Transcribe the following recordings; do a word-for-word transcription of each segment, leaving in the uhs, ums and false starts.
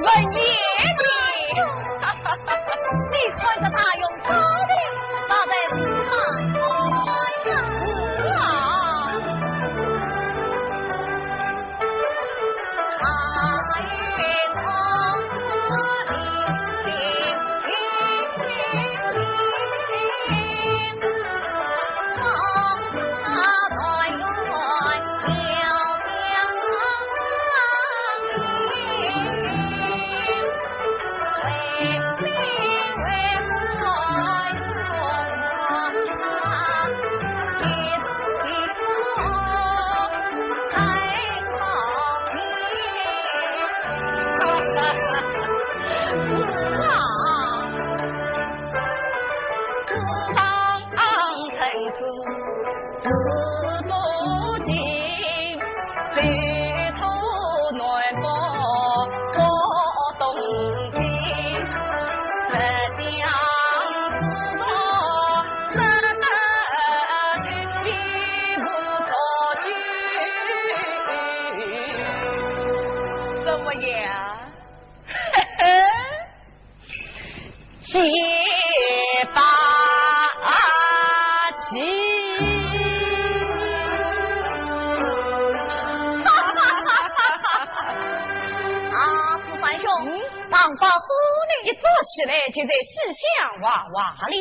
本爷呢？你看这大用高的，那才是大穿呀！是啊。怎么样？ 七八七。啊，四三兄，嗯？唐伯虎呢？一坐起来就在西厢哇哇了。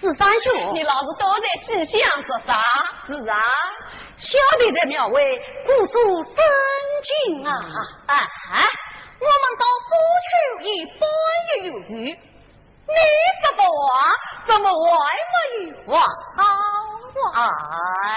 四三兄，你老是躲在西厢做啥？是啊，小弟在庙外姑苏生情啊。哎，我们到府去一般也有余， 你不懂啊？怎么还没有啊？好啊。哎。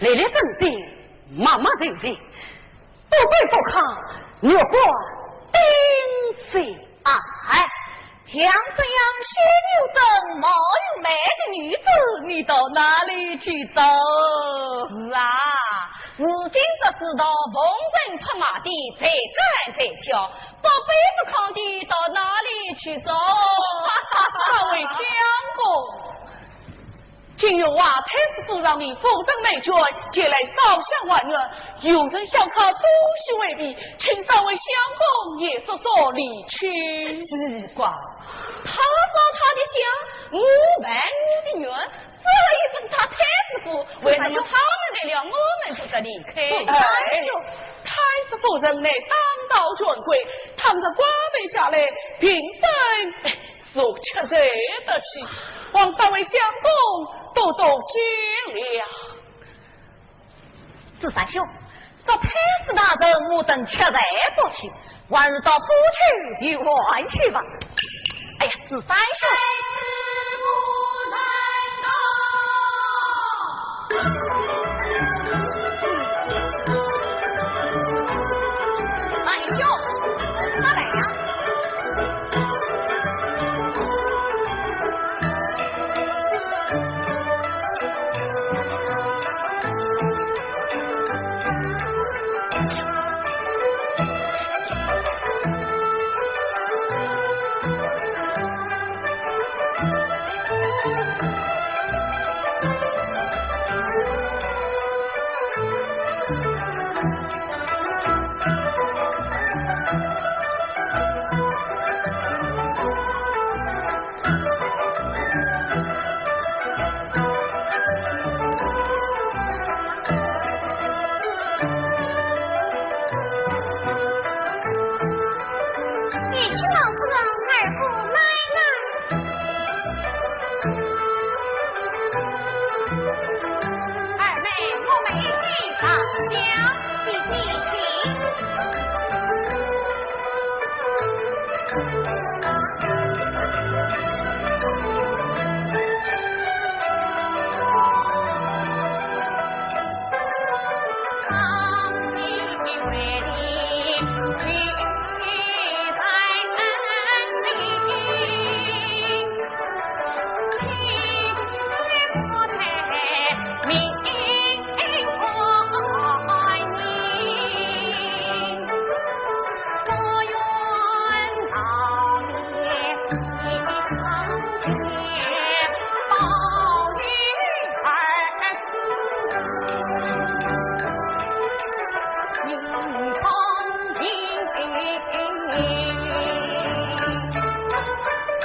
历历真真，脉脉成情，不卑不亢，玉冠顶心。哎，像这样鲜有真、貌有美的女子，你到哪里去找？是啊，如今这世道逢人拍马的，贼赶贼跳，不卑不亢的，到哪里去找？三位相公， 今有话太师府上面府城内眷前来烧香还愿，有人向他东西回避，请三位相公也速速离去。奇怪，他烧他的香，我还我的愿，这一本他太师府，为什么他们来了，我们不得离开？哎，太师夫人乃当道权贵，倘若官拜下来，平生 受气受得起，望三位相公多多见谅。子山兄，这太师大人我等吃罪不起，还是到府去游玩去吧。哎呀，子山兄。哎呦，他来了。与其老夫人二姑奶奶。二妹，我们一起上香。弟弟，请。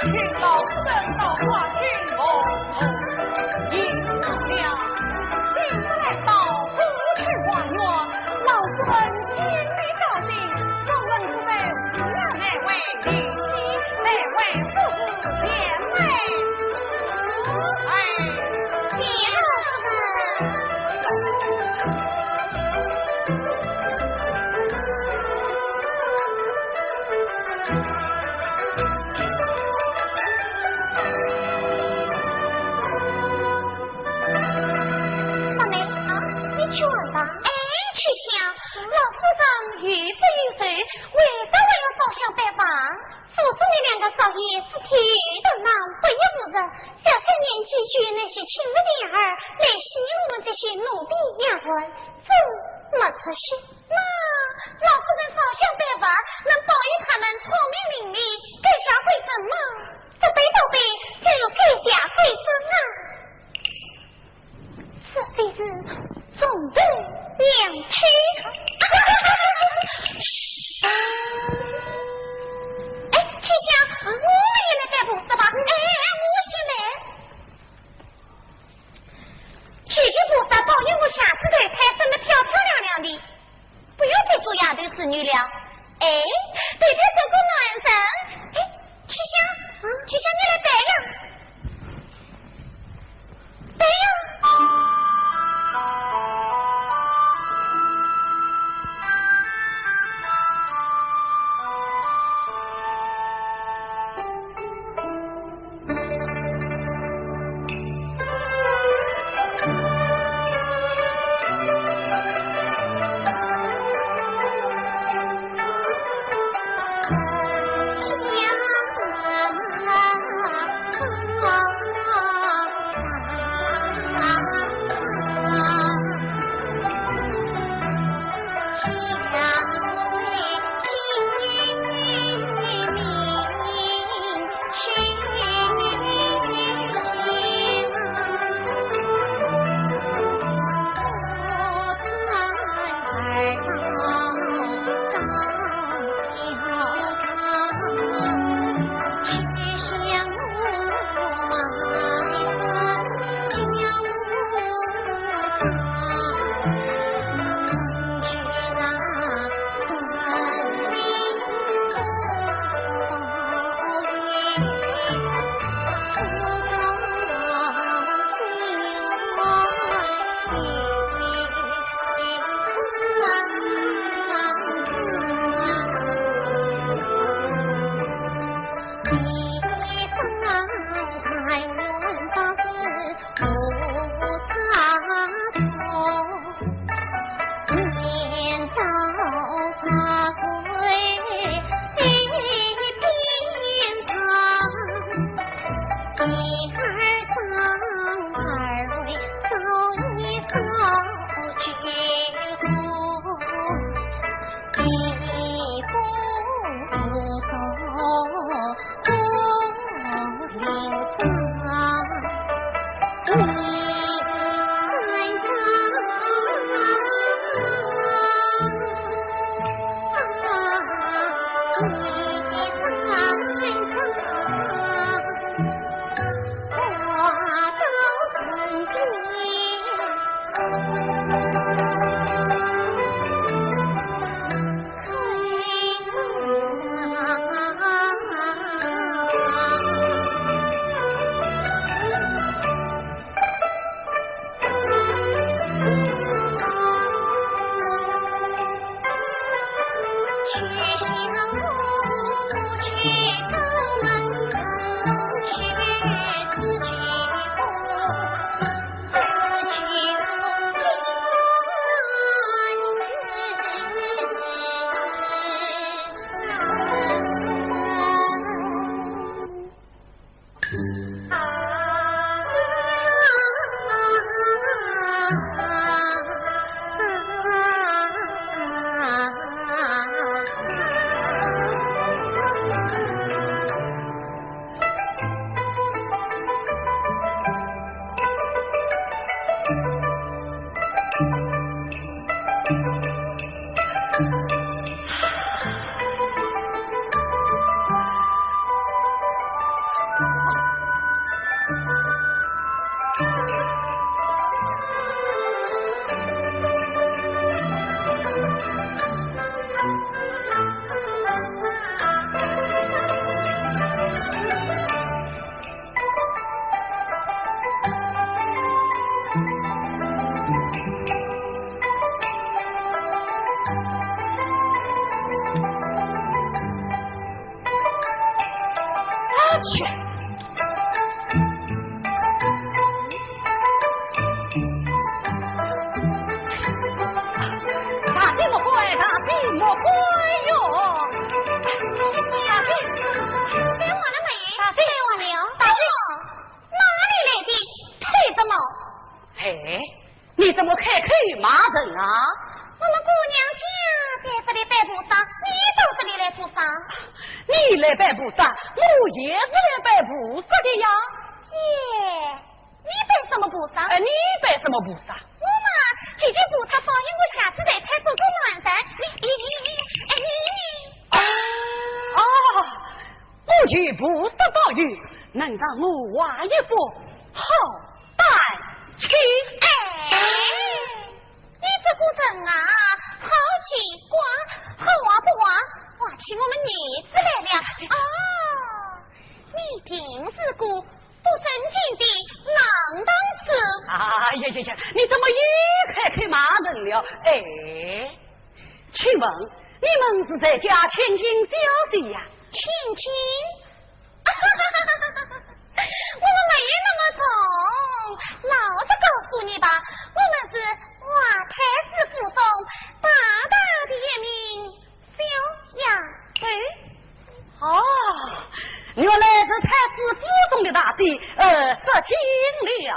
请老夫人到花厅坐坐。应了。今日来到府去还愿，老夫人心里高兴，我们只得扶了那位女婿，那位夫人前来。哎，谢老夫人。 妹妹啊，你去玩吧。哎，秋香，老夫人有福有寿，为啥还要烧香拜望？府中的两个少爷是天大能，不依不饶，小小年纪就有那些亲热的儿来戏弄我们这些奴婢丫鬟，真没出息。 那老夫人烧香拜望，能保佑他们聪明伶俐，改邪归正吗？这对宝贝就要改邪归正啊！这真是重头娘胎。哎，秋香，我也来拜菩萨吧。哎，哎，我先来。 求求菩萨保佑我下次投胎生得漂漂亮亮的，不要再做丫头使女了。哎，投胎做个男人。哎，秋香，秋香，你来拜呀。拜呀。大胆魔鬼，大胆魔鬼哟！大胆，大胆，大胆，大胆，哪里来的臭杂毛？哎，你怎么开口骂人啊？我们姑娘家在这里拜菩萨，你到这里来做啥？你来拜菩萨，我也是来拜菩萨的呀。耶，你拜什么菩萨？哎，你拜什么菩萨？我嘛，祈求菩萨保佑我下次投胎做个男人。你，你，你，你，哎，你，你。啊，啊，我求菩萨保佑，能让我画一幅好丹青。哎，你这个人啊，好奇怪，好画不画，画起我们儿子来了。哦，你定是个不正经的浪荡子。哎呀呀呀，你怎么又开口骂人了？哎，请问你们是谁家千金小姐呀？千金？我们没有那么穷，老实告诉你吧，我们是华太师府中大大的一名小丫头。哦，原来是太师府中的大姐，呃，失敬了。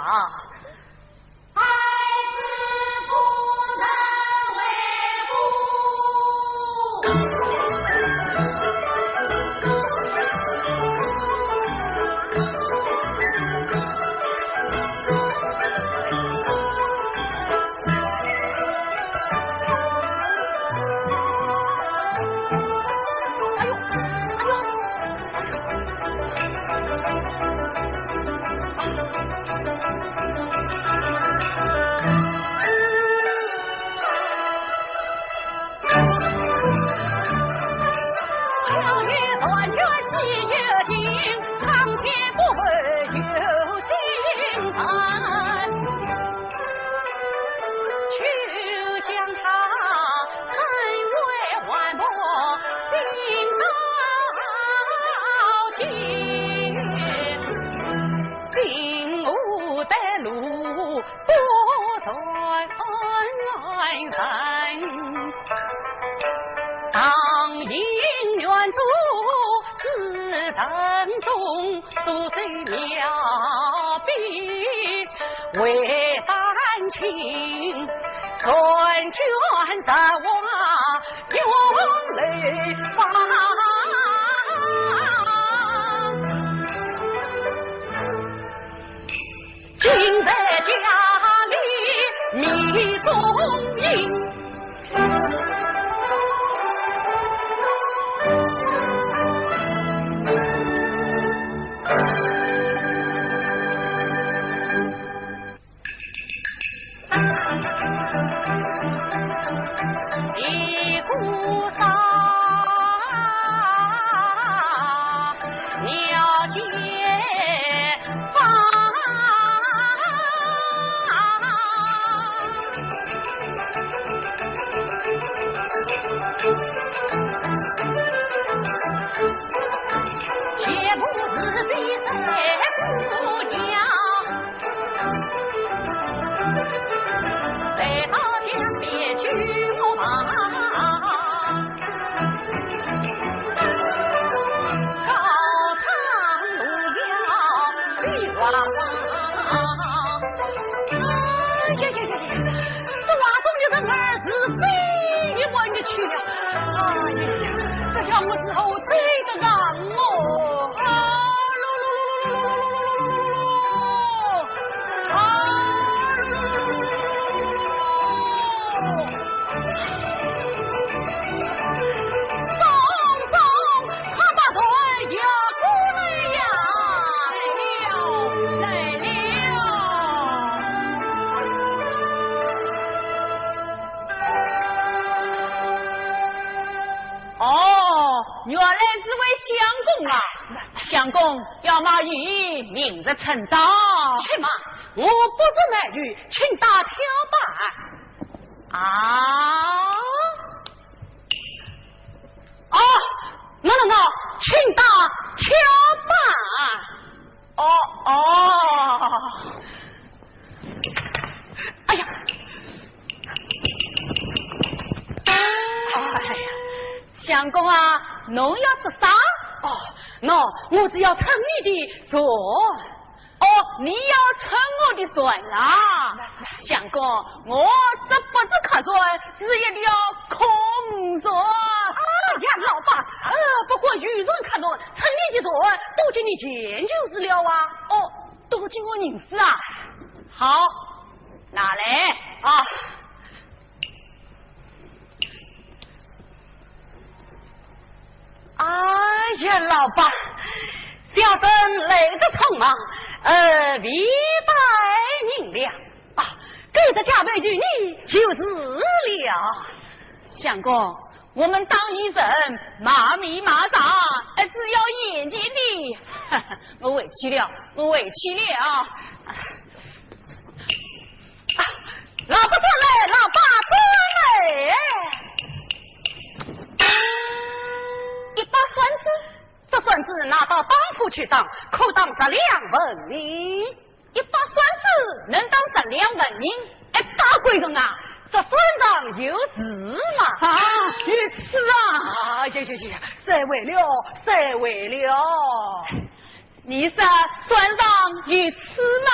情，转圈在花园楼房。今在家里迷踪影。 一个少年解放。 且不是比谁姑娘，来到江边去我望。高唱路标比花花。哎呀呀呀呀！ 这话中的人儿是非一般的去了。哎呀呀，这叫我如何对得上哦？啊，噜噜噜噜噜噜噜噜噜噜噜噜！啊，噜噜噜噜噜噜噜噜！走走，快把船摇过来呀！来了，来了。 哦，原来是位相公啊！相公，要冒雨，明日晨早。且慢，我不是冒雨，请打挑板。啊？哦，喏喏喏，请打挑板。哦，哦。 哎呀，哎呀，相公啊，侬要做啥？哦，喏，我是要乘你的船。哦，你要乘我的船啊？相公，我这不是客船，是一条空船。哎呀，老伯，呃，不过渔船客船，乘你的船，多给你钱就是了啊。哦， 多给我银子啊？好，拿来啊。哎呀，老伯，小生来得匆忙，呃，未带银两啊，给的加倍于你就是了。相公， 我们当地人买米买茶，呃，是要眼睛的。我回去了，我回去了。啊，老伯转来，老伯转来。一把扇子，这扇子拿到当铺去当，可当十两纹银。 一把扇子能当十两纹银？哎，大贵人啊，这扇上有字嘛。啊，有字啊！啊呀呀呀，散会了，散会了。你说扇上有字嘛？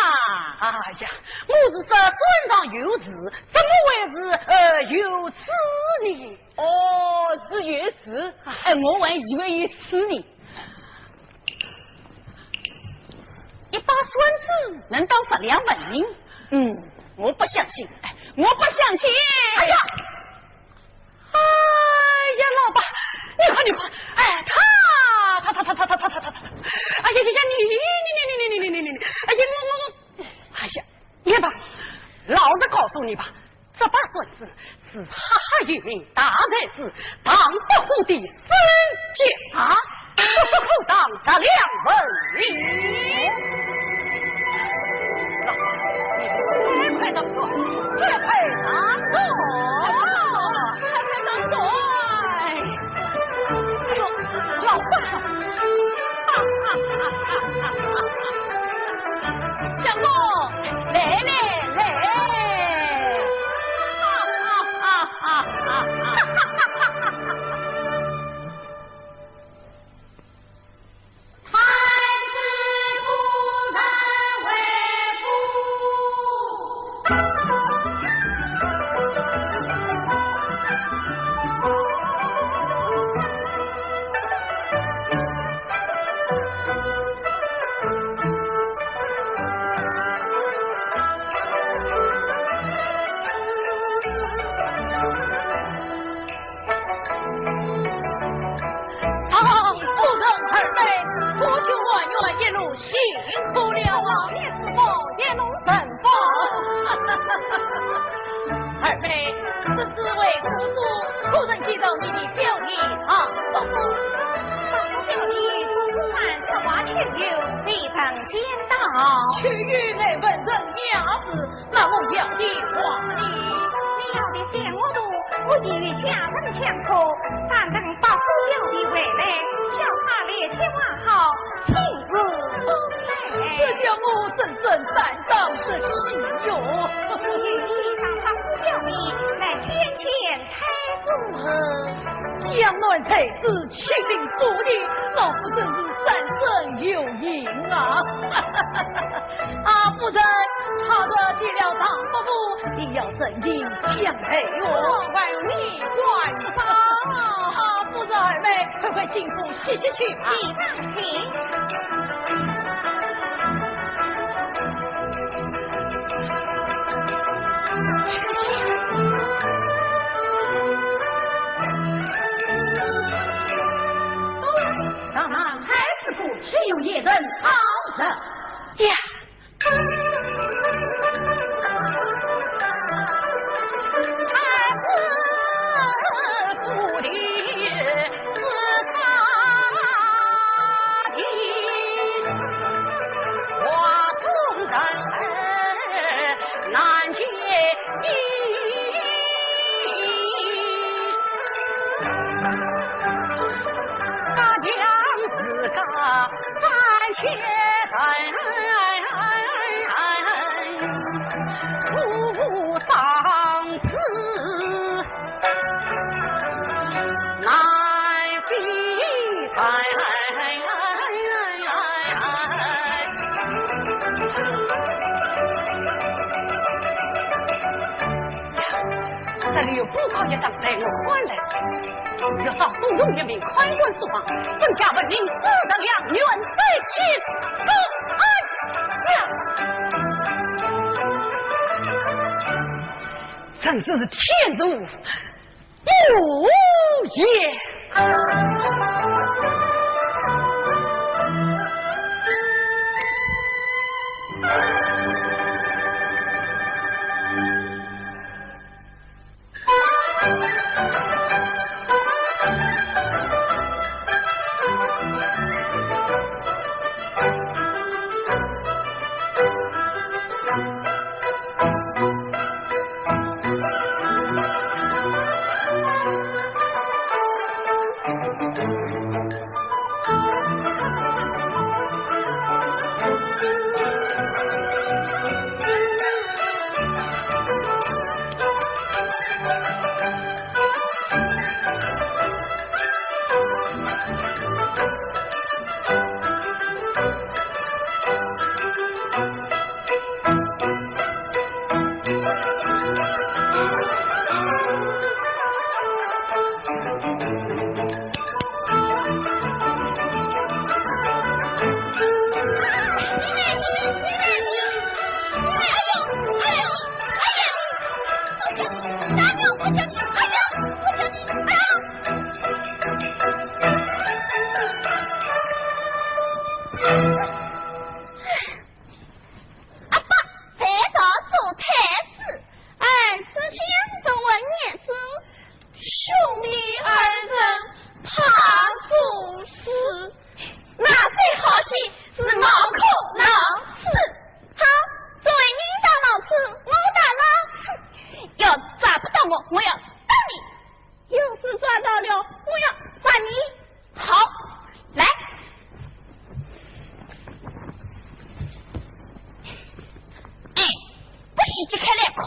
哎呀，我是说扇上有字，怎么会是，呃，有字呢？哦，是有字。哎，我还以为有字呢。 一把扇子能当十两纹银？嗯，我不相信，哎，我不相信。哎呀，哎呀，老伯，你看，你看，哎，他，他，他，哎呀呀呀，你，你，你，哎呀，我，我，我，哎呀，也罢，老实告诉你吧， 这把扇子是赫赫有名大才子唐伯虎的身价，不可当十两纹银。老伯，你快快拿出来，快快拿出来，快快拿出来。 哎呦，老伯！相公，来来来！太子夫人回府。二妹，这紫薇姑苏，可曾见到你的表弟唐伯虎？伯父表弟同此番出外巡游，未曾见到。区区那文人雅士，那我表弟话呢？你要的想我多，我已与家人讲过，但等伯父表弟回来，叫他来接话好，请 是不来。这叫我怎生担当得起哟？你与你当伯父表弟来牵牵差事。江南才子，亲临故地，老夫真是三生有幸啊！啊，夫人，他日见了唐伯虎，你要盛情相待哟。我还有面还上。啊，夫人二妹，快快进府 歇息去吧。请上，请。上哪，太师府，只有一人好人呀。 这里有不好一档，待我看来。 要找东东一名快官书房，增加文明四十两元，再去公安呀！真是天助我也！阿伯在朝做太师，儿子想读文言书，兄弟二人怕做事，那最好些是脑壳脑子。好，作为你打脑子，我打脑，哼，要是抓不到我，我要打你。 要是抓到了，我要打你。好，来。哎，不许揭开来看。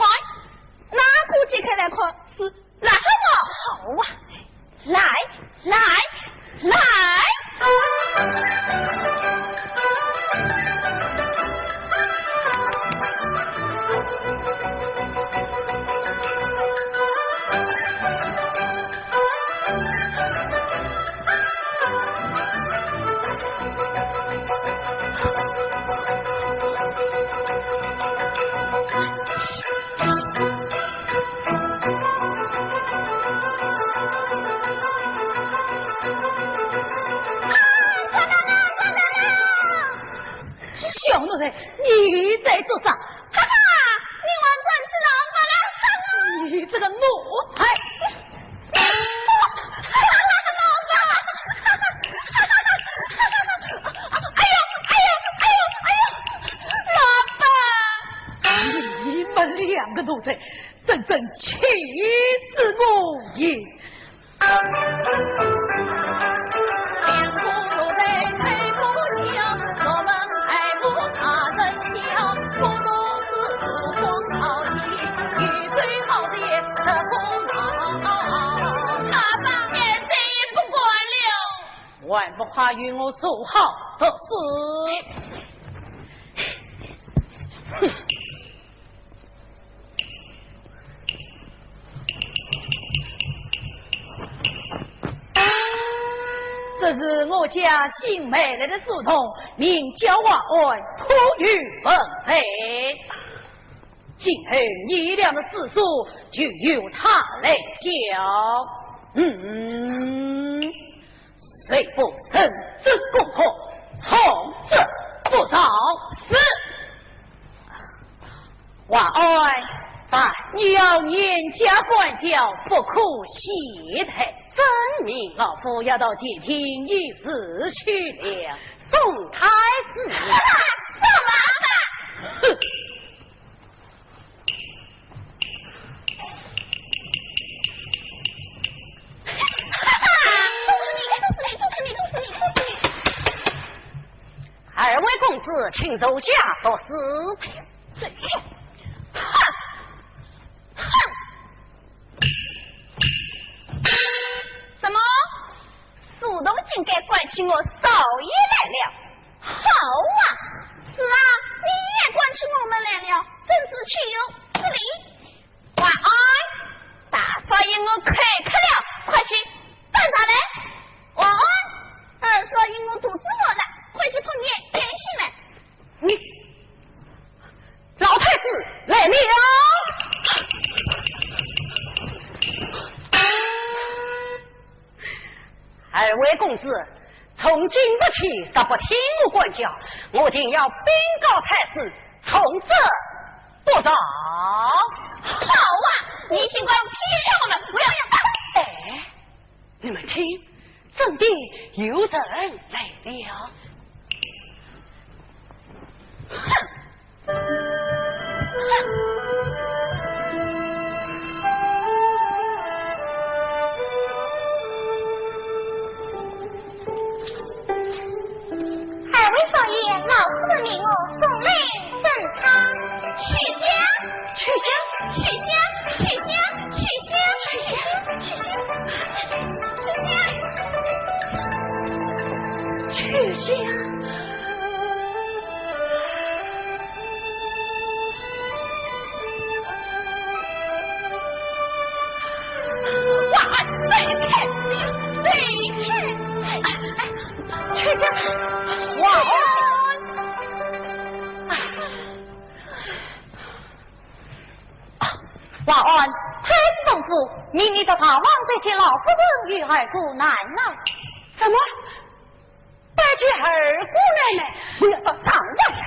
哪个揭开来看？是癞蛤蟆。好啊，来，来，来。小奴才，你在做啥？哈哈，你还敢吃老虎了？哈哈！你这个奴才！老板！哎呦，哎呦，哎呦，哎呦，老板！你们两个奴才，真正气死我也！ 还不快与我坐好读书！ 这是我家新买来的书童，名叫华安，颇有文才。今后你俩的私塾就由他来教。嗯，谁不认真功课，从此不到死。 华安，在。你要严加管教，不可懈怠。遵命。老夫要到前厅议事去了。送太子。哼！二位公子，请坐下读书。 哼！哼！什么？书童竟敢管起我少爷来了？好啊！是啊，你也管起我们来了，真是岂有此理！华安，大少爷我口渴了，快去端茶来。华安，二少爷我肚子饿了，快去泡面点心来。 你，老太子来了。二位公子，从今日起，若不听我管教，我定要禀告太师，从此不朝。好啊，你竟敢骗我们，我要打！哎， 你们听，真的有人来了。哼！哼！二位少爷，老夫人命我送来 正常。取香，取香，取香，取香，取香，取香，取香，取香。哇，走开，走开！哎，哎，取香，哇！ 啊，华安，太子吩咐，命你到大王宅去，老夫人与二姑奶奶。什么？拜见二姑奶奶？我要到大王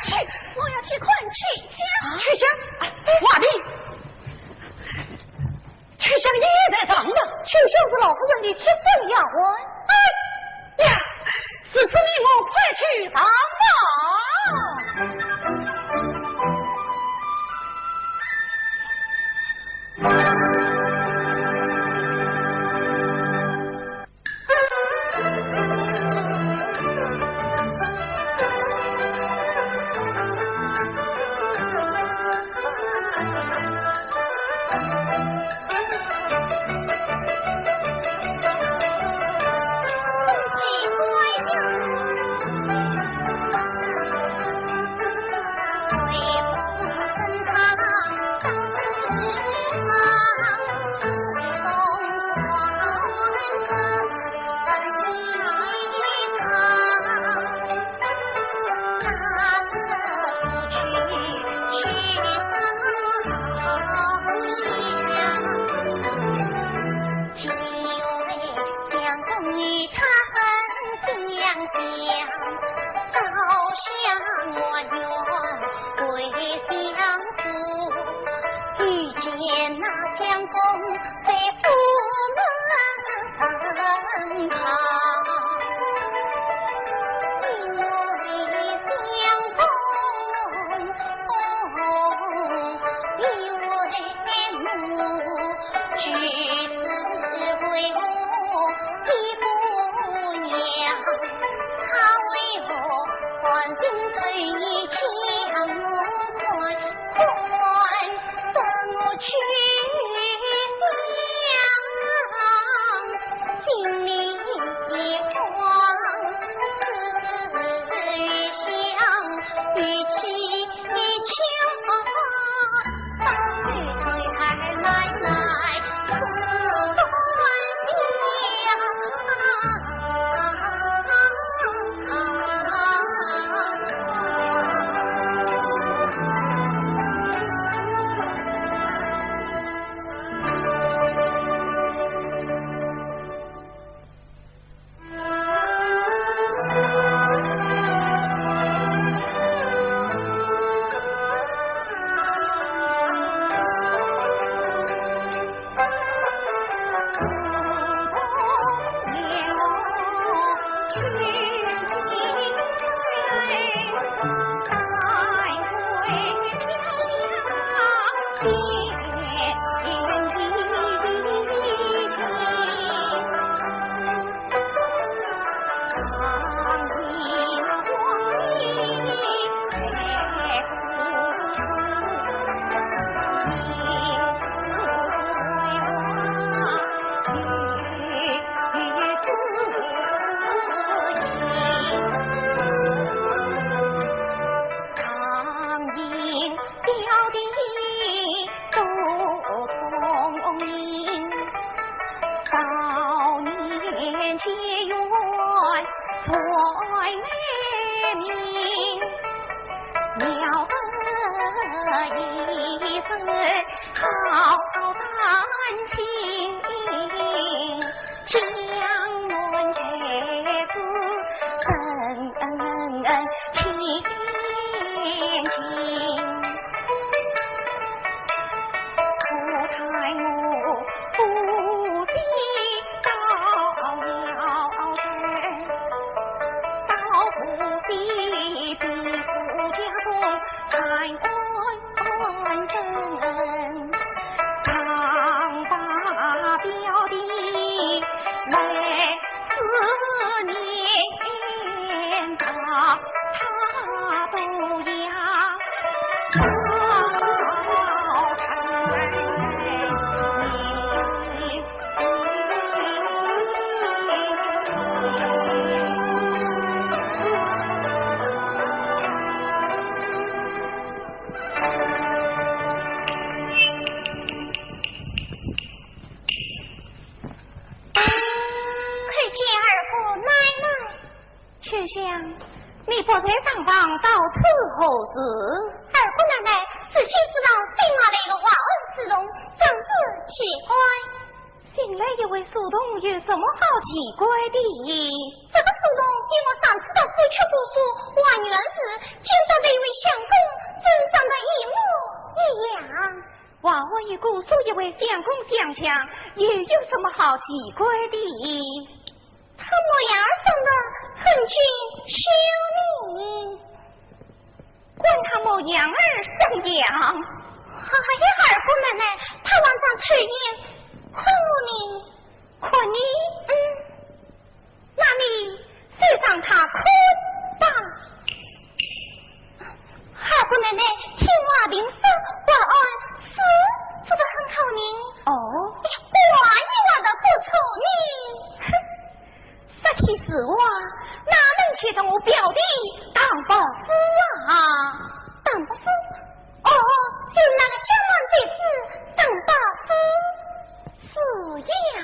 去，我要去看秋香。啊，秋香？哎，华嫔。 秋香也在上房。秋香是老夫人的贴身丫鬟。哎呀，如此你我快去上房。叩见二姑奶奶。秋香，你不在账房，到此何事？二姑奶奶，如今知道新来了一个华安书童，真是奇怪。新来一位书童有什么好奇怪的？这个书童比我上次到府去读书还远时，见到的一位相公，真长得一模一样。华安一个书一位相公相像，又有什么好奇怪的？他模样儿长得很俊秀呢。 管他模样儿怎样。哎呀，二姑奶奶，他晚上抽烟哭呢。哭呢？嗯。那你就让他哭吧。二姑奶奶，听话平身，华安书读得很好呢。哦。哎呀，万一我的不错呢？哼， 说起实话，哪能去同我表弟唐伯虎啊？唐伯虎？哦，就那个江南才子唐伯虎。是呀。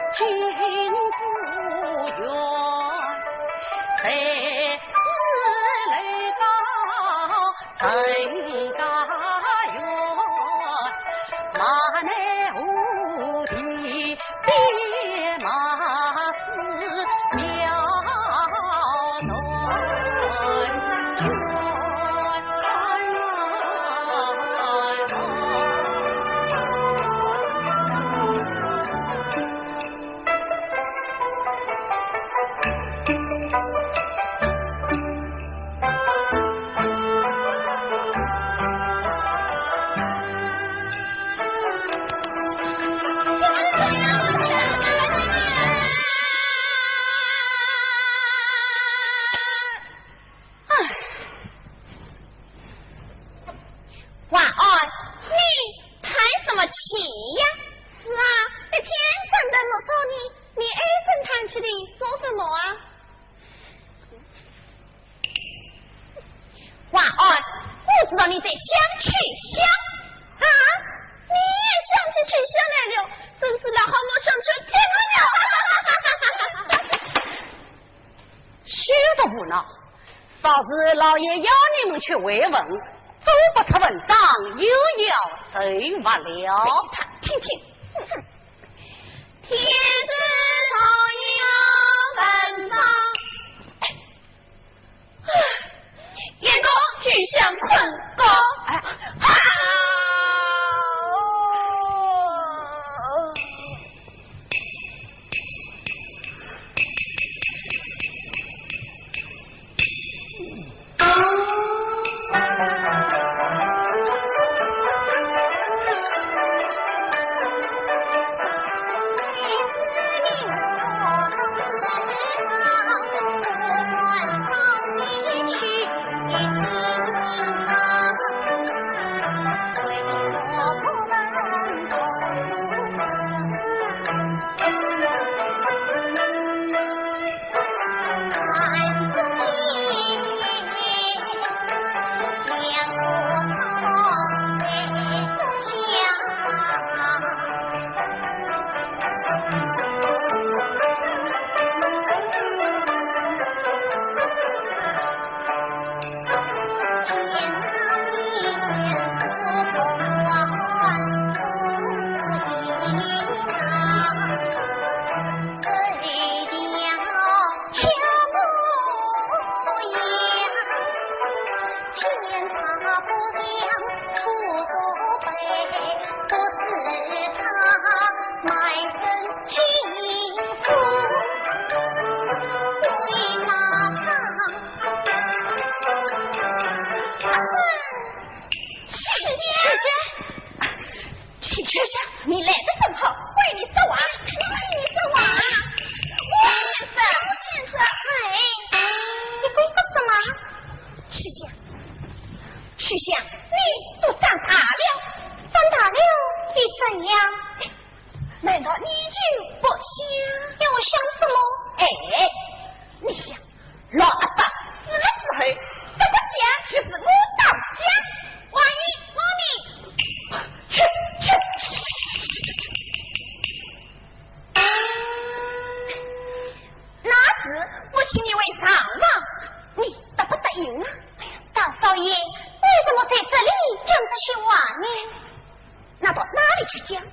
晚安，你叹什么气呀？是啊，一天整得我说你，你唉声叹气的做什么啊？晚安，我知道你在想曲香。啊，你也想起曲香来了，真是老好我想出天了。休得胡闹，若是老爷要你们去慰问，做不出文章，又要受罚了。他听听，哼，天子上有文章。哎，严公，曲香困高。哎，啊！曲香，你来得正好，为你说话，为你说话。王先生，王先生，哎，你鬼哭什么？曲香，曲香，你都长大了。长大了又怎样？难道你就不想？要我想什么？哎，你想，老阿爸死了之后，这个家就是我当家。王爷，王爷。去，去。那时我请你为上房，你答不答应啊？大少爷，你怎么在这里讲这些话呢？那到哪里去讲？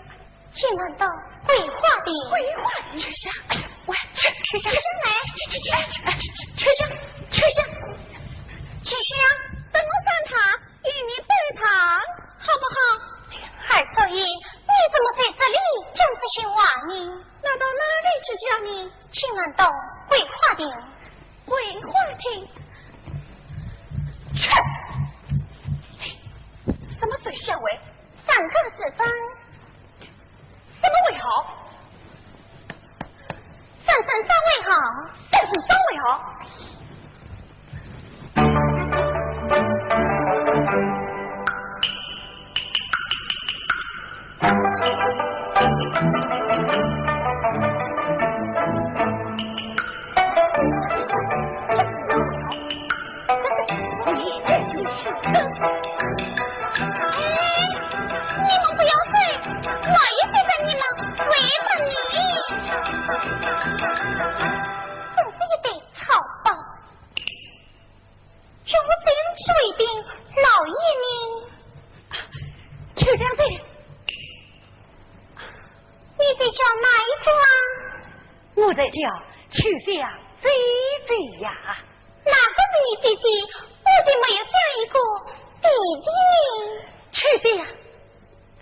请问到桂花亭。桂花亭？秋香，哎呀，喂，秋，秋香，秋香来。去，去，去，哎，去，去，秋香，秋香，秋香，等我上堂，与你对谈，好不好？哎呀，二少爷，你怎么在这里讲这些话呢？那到哪里去讲呢？请问到桂花亭。桂花亭？去！什么时候下跪？三更时分。 什么为好？三声三为好。三声三为好。哎，你们不要走，我也陪着你们，陪着你。哪一个啊？我在叫秋香姐姐呀。哪个是你姐姐？我怎么没有这样一个弟弟呢？秋香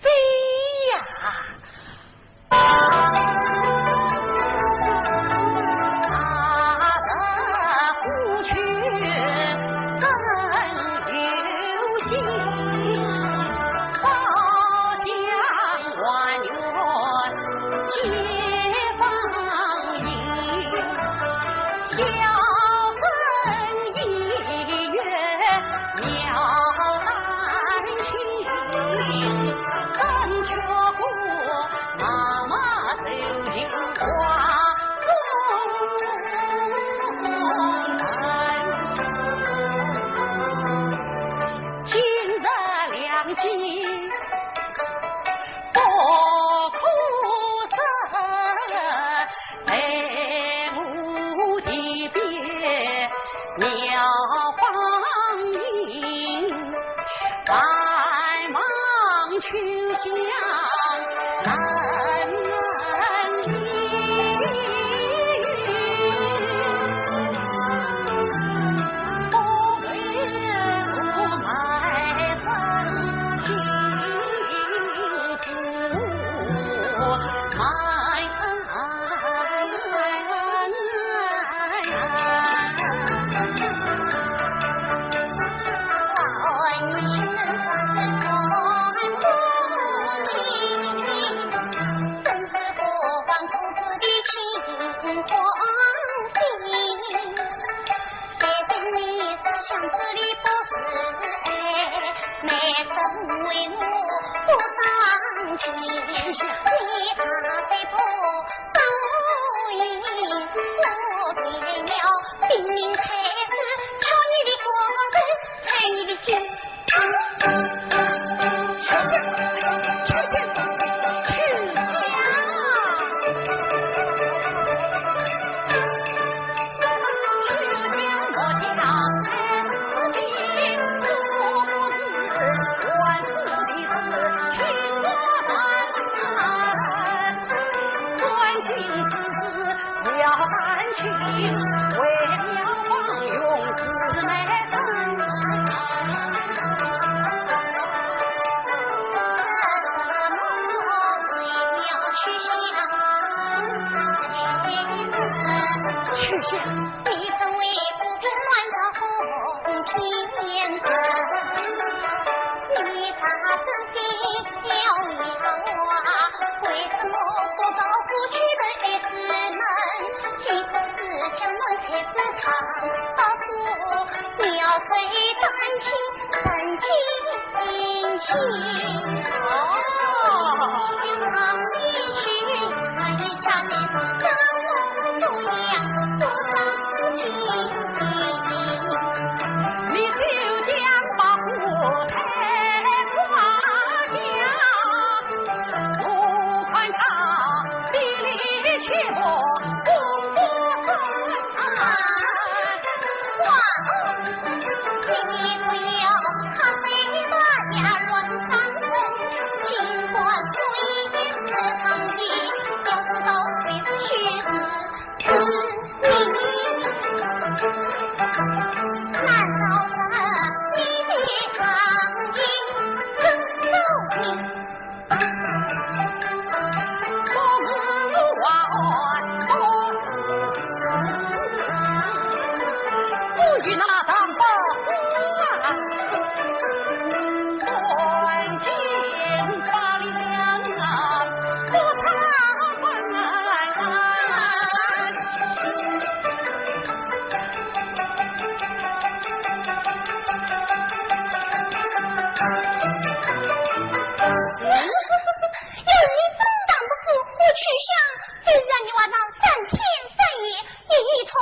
姐呀。有你这么大的福，我秋香，虽然你晚上三天三夜也一动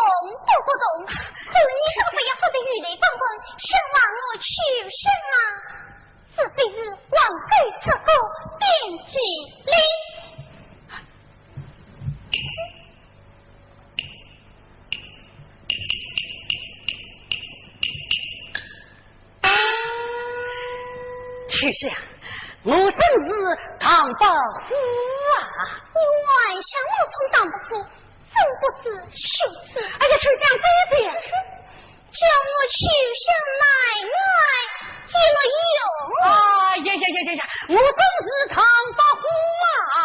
都不动，可你怎么不要说的雨雷放风，想望我秋香啊？这就是王后出阁点睛灵。 秋香，我真是唐伯虎啊！你还想冒充唐伯虎，真不知羞耻！哎呀，秋香，这一点，叫我秋香奶奶也没用。哎呀呀呀呀呀，我真是唐伯虎啊！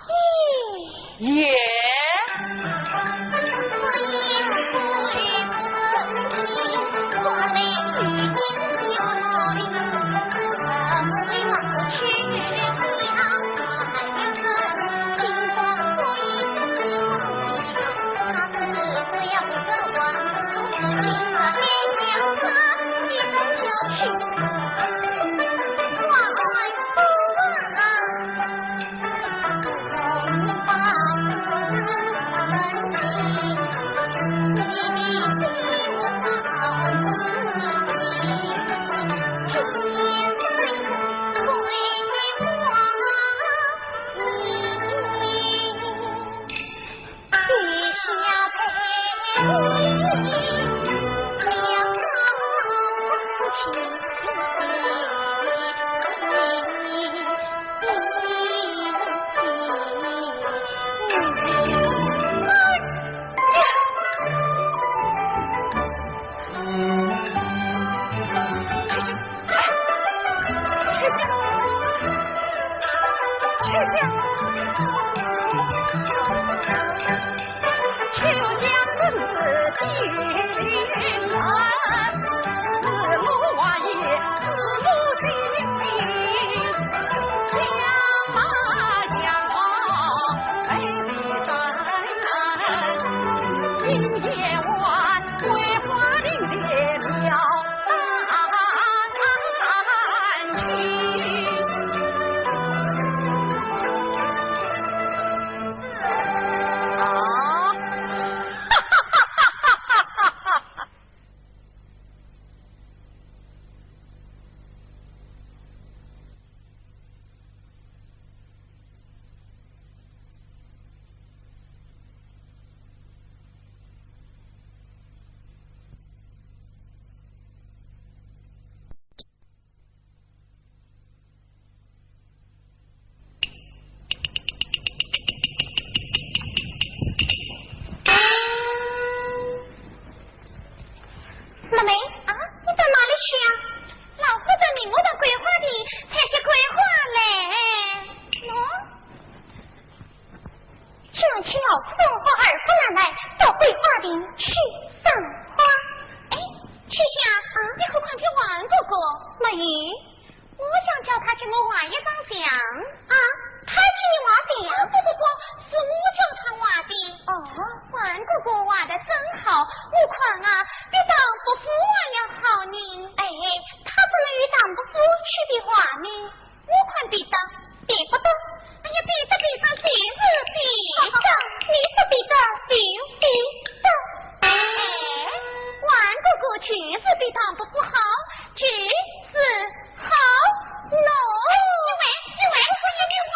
咦， 耶！妹妹，啊，你到哪里去呀？老夫子命我到桂花地采些桂花来。喏，请问起老夫子和二夫人来到桂花地去赏花。哎，秋香，啊？你可看见王哥哥？没有。 我想叫他给我画一张像。啊，他给你画像？啊，不不不，是我叫他画的。哦，王哥哥画得真好，我看啊，比唐伯虎还要好呢。哎，他怎能与唐伯虎去比划呢？我看比得，比不得。哎呀，比得，比得，就是比得。你说比得，就比得。哎，王哥哥就是比唐伯虎好，就是 好，喏。你喂，你喂，你喂。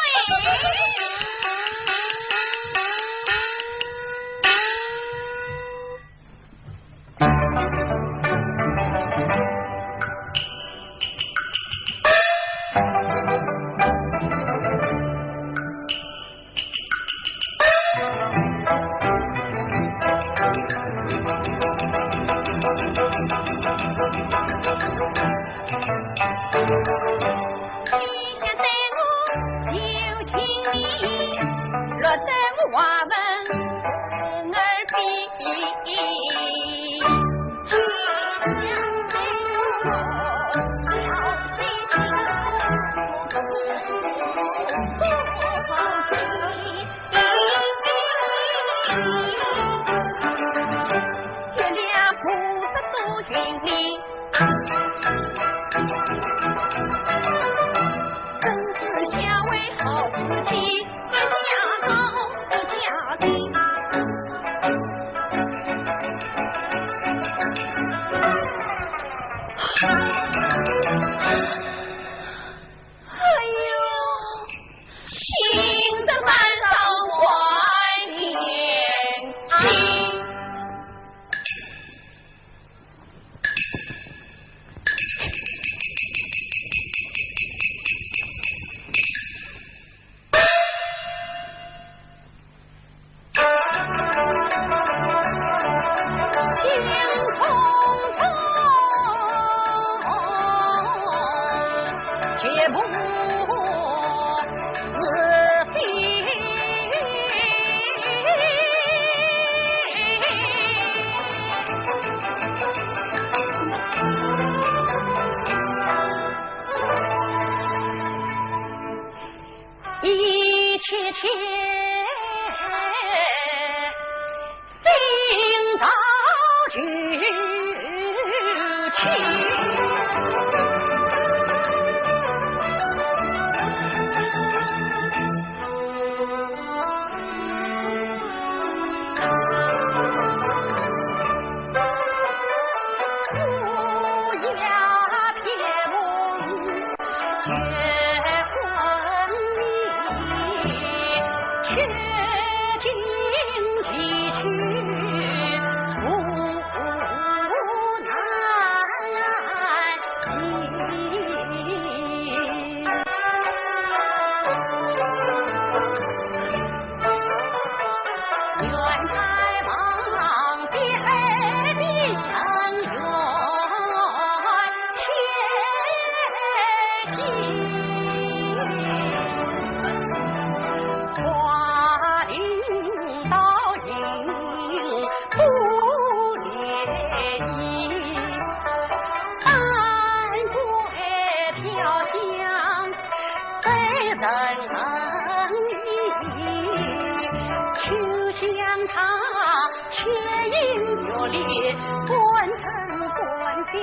不联姻，丹桂飘香在人梦里，秋香她牵引月令，观灯观晓。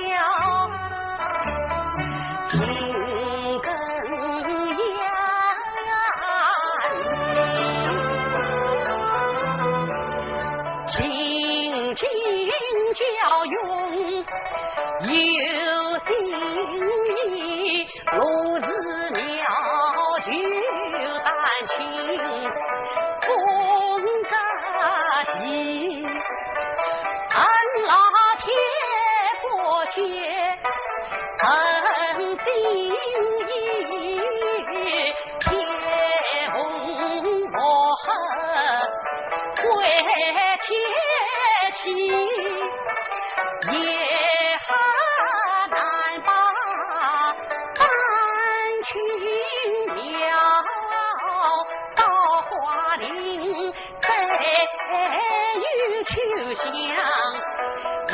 为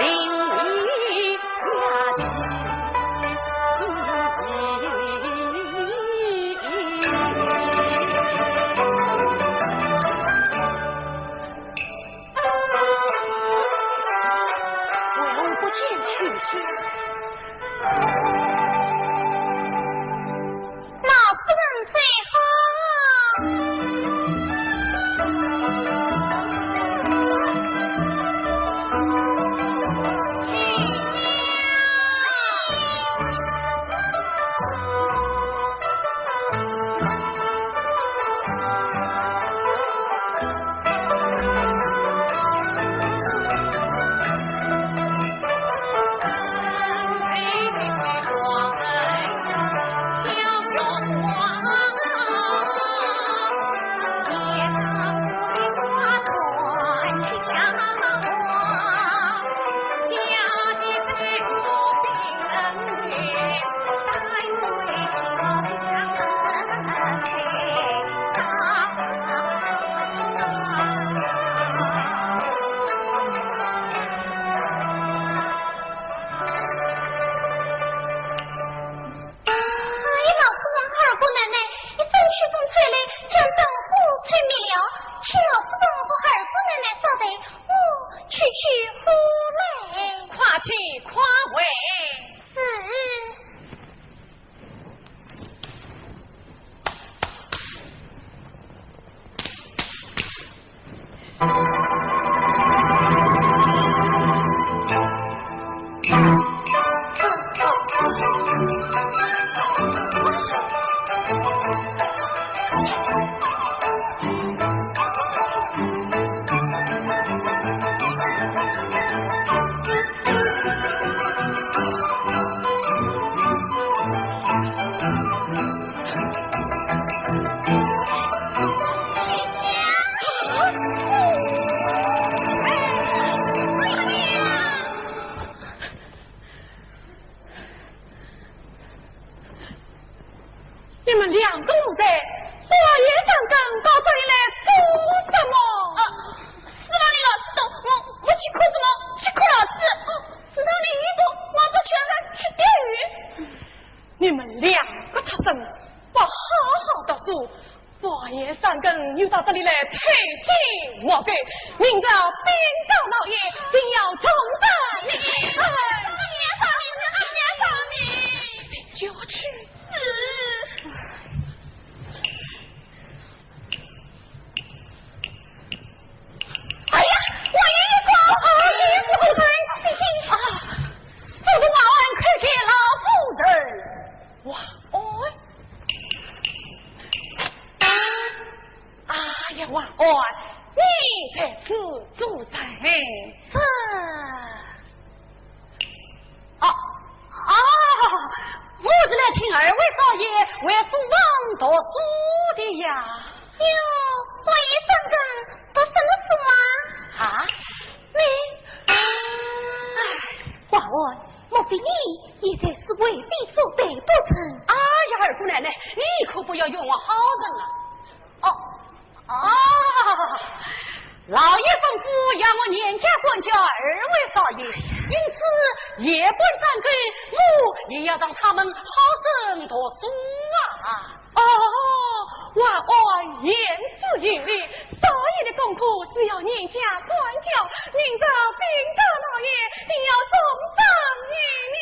何不见秋香？老夫人在后。 哎呀，老夫人和二姑奶奶，一阵秋风吹来，将灯火吹灭了，请老夫人和二姑奶奶稍等，我去取火来。快去快回。是。 你们两个奴才，半夜三更到这里来做什么？啊，书房里老师懂，我，我去哭什么？去哭老师。哦，书房里一懂，我这全然去钓鱼。你们两个畜生，不好好读书，半夜三更又到这里来偷鸡摸狗，明朝禀告老爷，定要重打你。哎，老爷饶命，老爷饶命！就去。 哎呀，王爷一个，啊，你是何人？啊，速速王安叩见老夫人。王安？哎呀，王安，你在此做甚？这…… 啊，啊，我是来请二位少爷回书房读书的呀。哟，王爷三更读什么书啊？啊？你……哎，王安，莫非你也在此为非所得不成？哎呀，二姑奶奶，你可不要冤枉好人啊。哦， 哦，老爷吩咐要我严加管教二位少爷，因此夜半三更，我也要让他们好生读书啊。哦，万安言之有理，少爷的功课只要严加管教，明朝禀告老爷，定要重赏于你。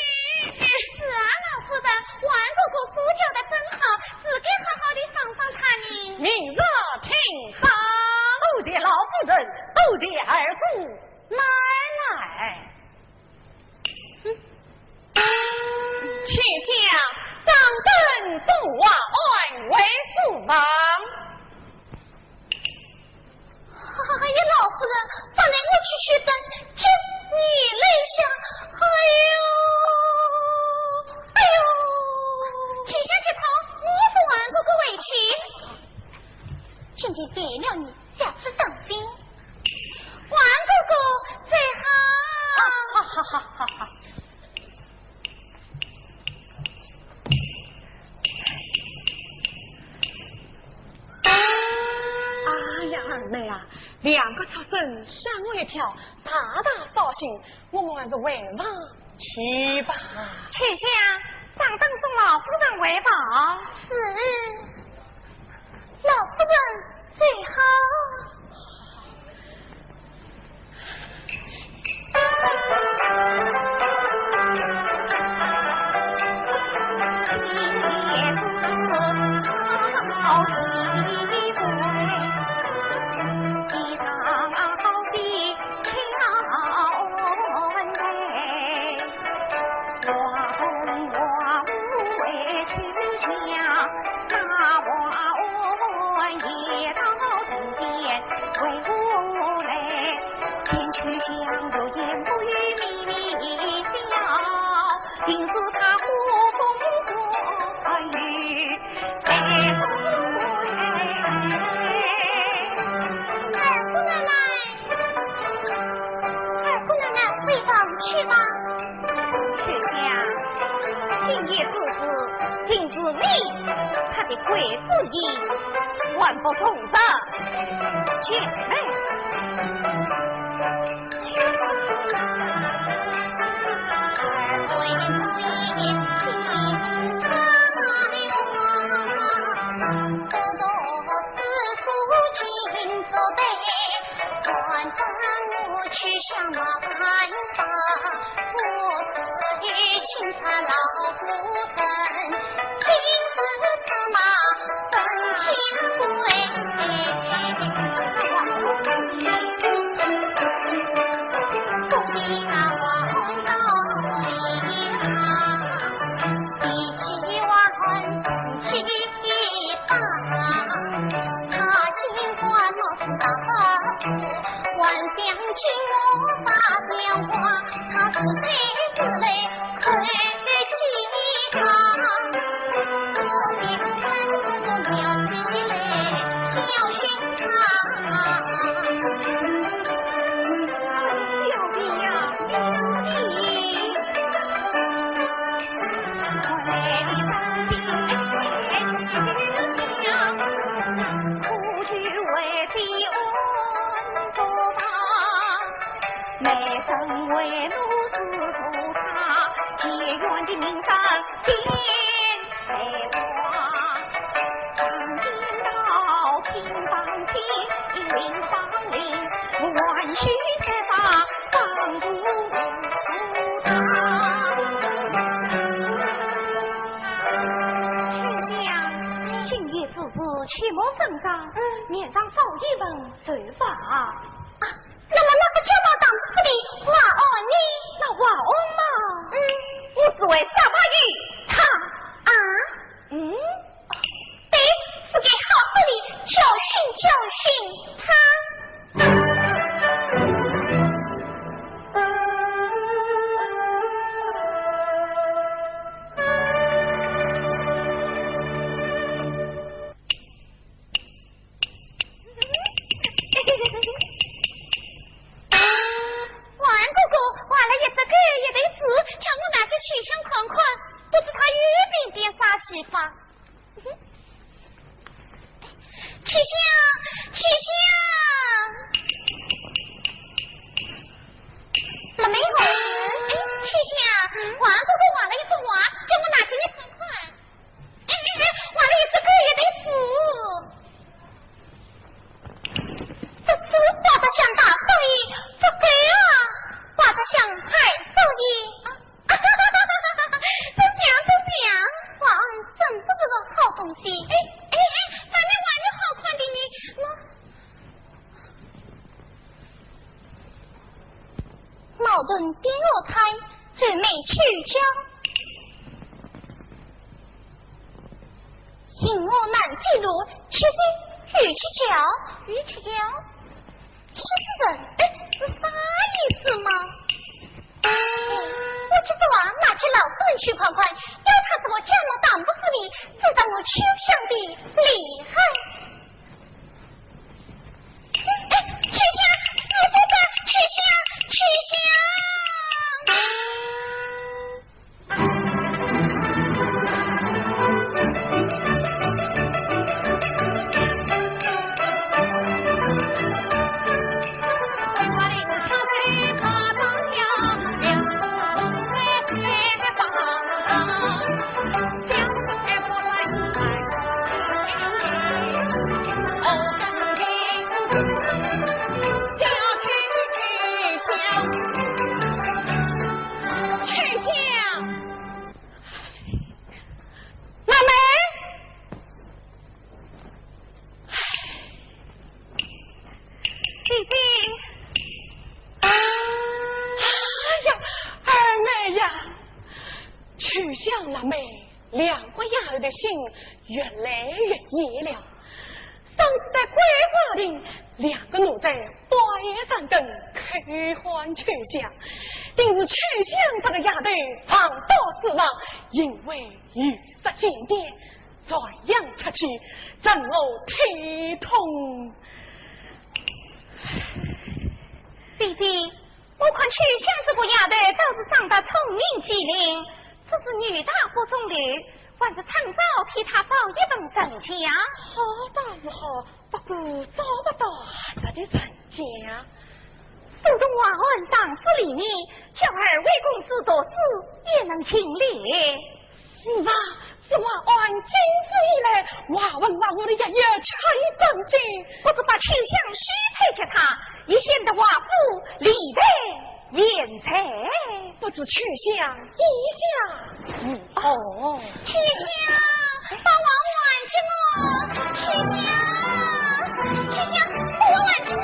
是啊，老夫人，万哥哥书教得真好，自该好好地赏赏他呢。明日听赏。多谢老夫人，多谢二姑奶奶。嗯。请想张灯送万安回书房。哎呀，老夫人，不能我去取灯，叫你来想。哎呦，哎呦，这下只好我送万哥哥回去。今天得了你，下次当心。万哥哥最好。哈哈哈哈哈。哎呀，二妹啊，两个畜生吓我一跳，大大扫兴，我们还是回房去吧。秋香，张灯送老夫人回房。是。老夫人最好。二姑奶奶，二姑奶奶，回房去吧。秋香，今夜之事，定是你出的鬼主意，还不同日见面。秋香，今夜之事，切莫声张，嗯。面上扫一盆水吧。啊，那么那个家宝当铺的瓦案呢？那瓦案嘛？嗯。我是为啥把与他？啊？嗯？对，是该好好地教训教训他。人边月台，愁眉去角。 行我南北路，七十有七角。有七角？七十人，哎，是啥意思嘛？哎，我今朝啊，拿起老夫人去看看，要她是我家母当不是你，知道我秋香的厉害。哎，秋香，是不是秋香？秋香！秋香，辣妹，姐姐。哎呀，二妹呀，秋香辣妹，两个丫头的心越来越野了。 上次在桂花亭，两个奴才半夜三更叩唤秋香，定是秋香这个丫头藏到书房，因为有失检点，传扬出去，成何体统。姐姐，我看秋香这个丫头倒是长得聪明机灵，只是女大不中留，还是趁早替她找一份人家。好倒是好， 不过找不到合适的人家。苏东华案上书里面，叫二位公子读书也能尽力。是啊，这案件自以来，华文华武的也要吃一张经。不如把秋香许配给他，也显得华府历代贤才。不知秋香意下 哦，秋香，把娃娃还给我，秋香，秋香，把娃娃还给我，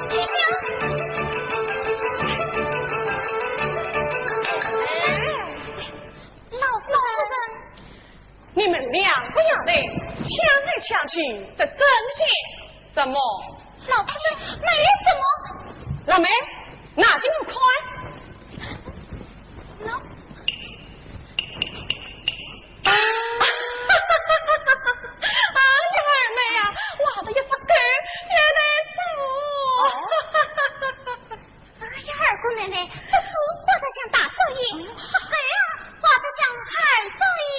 秋香。老夫人，你们两个丫头抢来抢去，这针线什么？老夫人，没什么。辣妹，拿给我看。喏。哎呀，二妹呀，画的一只狗，原来是我。哎呀，二姑奶奶，这猪画得像大少爷，这狗啊，画得像二少爷。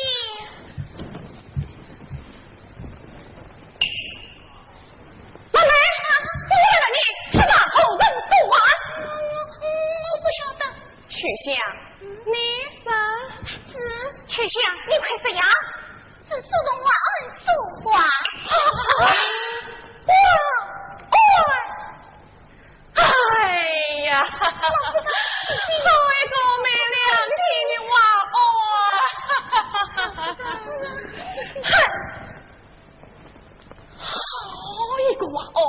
辣妹，我来问你，此画何人所画？我，我，我不晓得。秋香，你说。是。秋香，你快说呀！是苏东华所画。啊，我，我，哎呀，好一个没良心的娃娃！哼！ 好一个娃儿！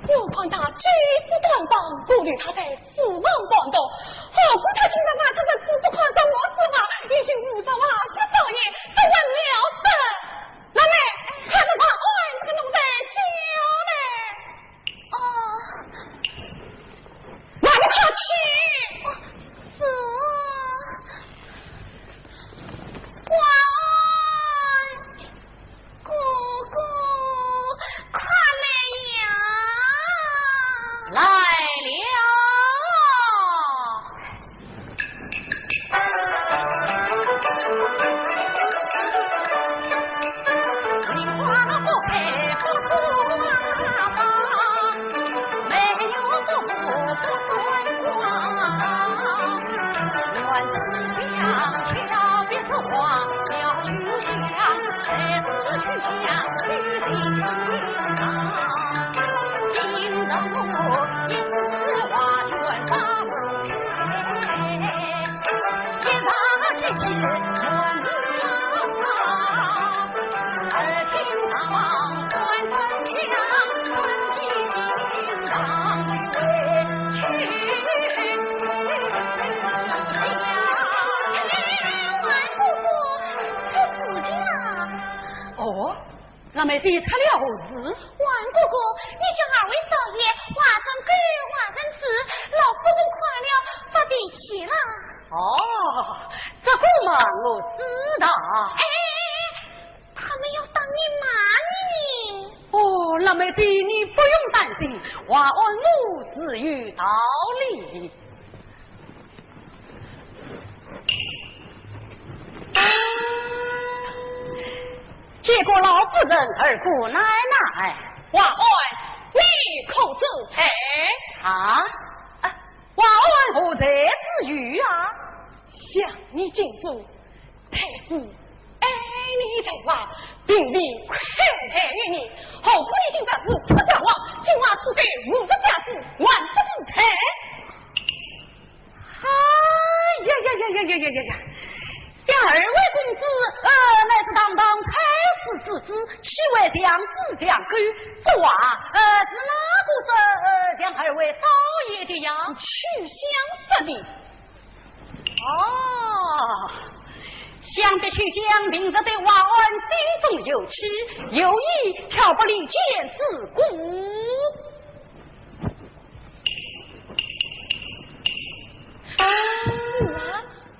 我看他举止端庄，可怜他在书房搬读，何故他竟然拿出这字不看着我字画，已经无说话十少年，不问了得。辣妹，快把他按这个奴才叫来。哦。 拿我快去！是。哇，哥哥，快来呀！来了。辣妹子出了何事？王哥哥，你家二位少爷，外甥狗，外甥子，老夫人看了发脾气了。哦，这个嘛，我知道。哎，他们要打你骂你呢。哦，辣妹子，你不用担心，华安我自有道理。 见过老夫人、二姑奶奶。华安，你可知罪？啊？啊，华安何罪之有啊？想你今日太师爱你才华，并未亏待于你，何故你今朝如此张狂？今晚不给五十家子，还不是罪？ 哎呀呀呀呀呀呀呀呀！想二位公子，呃，乃是堂堂太师之子，岂会像猪像狗？这话，呃，是哪个说，呃，像二位少爷的呀？曲香说的。哦，想必曲香平日对华安心中有气，有意挑拨离间之故。 是啊，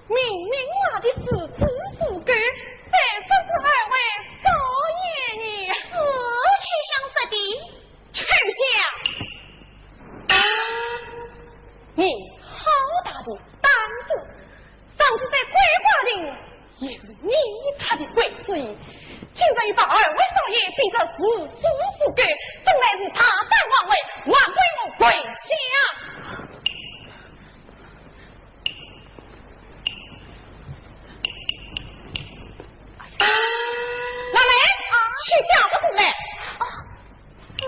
明明骂的是猪是狗，谁说是二位少爷呢？是曲香说的。曲香，你好大的胆子！ 上次在鬼话亭也是你插的鬼主意，今朝又把二位少爷逼得是猪是狗，真乃是大胆妄为，还不与我跪下！辣妹，啊，去叫他过来。啊，是，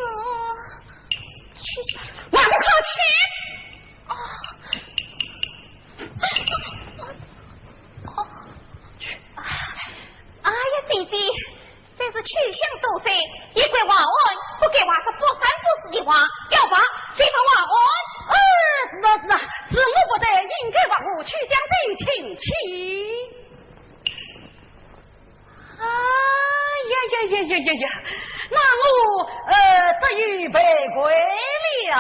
去叫。还不快去！ 哦。哦。哎呀，姐姐，这是曲香多嘴，也怪华安不该话这不三不四的话，要罚，就罚华安。呃，是啊，是啊，是我不对，应该罚我曲香定亲戚。 哎呀呀呀呀呀呀！那我，呃，只有赔罪了。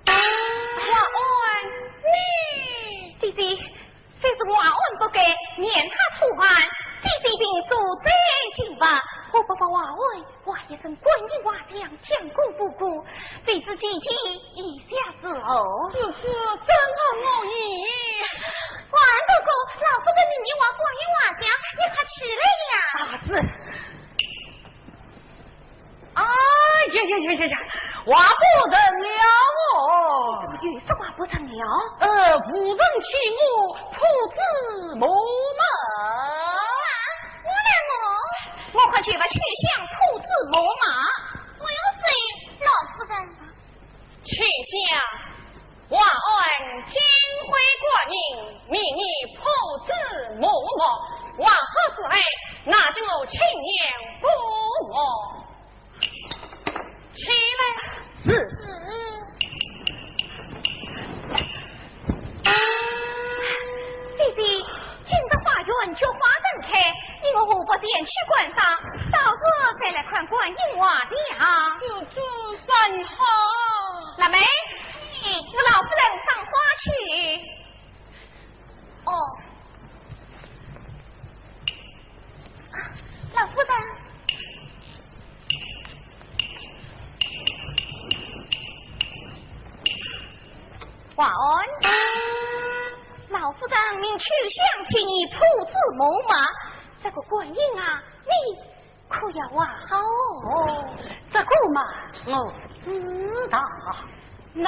华安，你，姐姐，虽是华安不该，念他初犯，姐姐平素再刑罚，何不把华安 话一声观音话将，将功补过，未知姐姐意下如何？此事正合我意。王哥哥，老夫人命你话观音话将，你快起来呀！啊，是。哎呀呀呀呀呀，话不成了哦。怎么又是话不成了？呃，无人替我破子木马。啊，我来我。 我看就把曲香破子木马。不用谢，老夫人。曲香，华安金辉挂名，命你破子木马，还好是爱，那就我亲眼过目。起来。是。 姐姐，今日花园菊花盛开，你我何不前去观赏，稍后再来看观音话将？是，甚好。辣妹，扶老夫人赏花去。哦。 老夫人。华安，老夫人命秋香替你破子木马，这个观音啊，你可要画好哦。这个嘛，我知道。喏。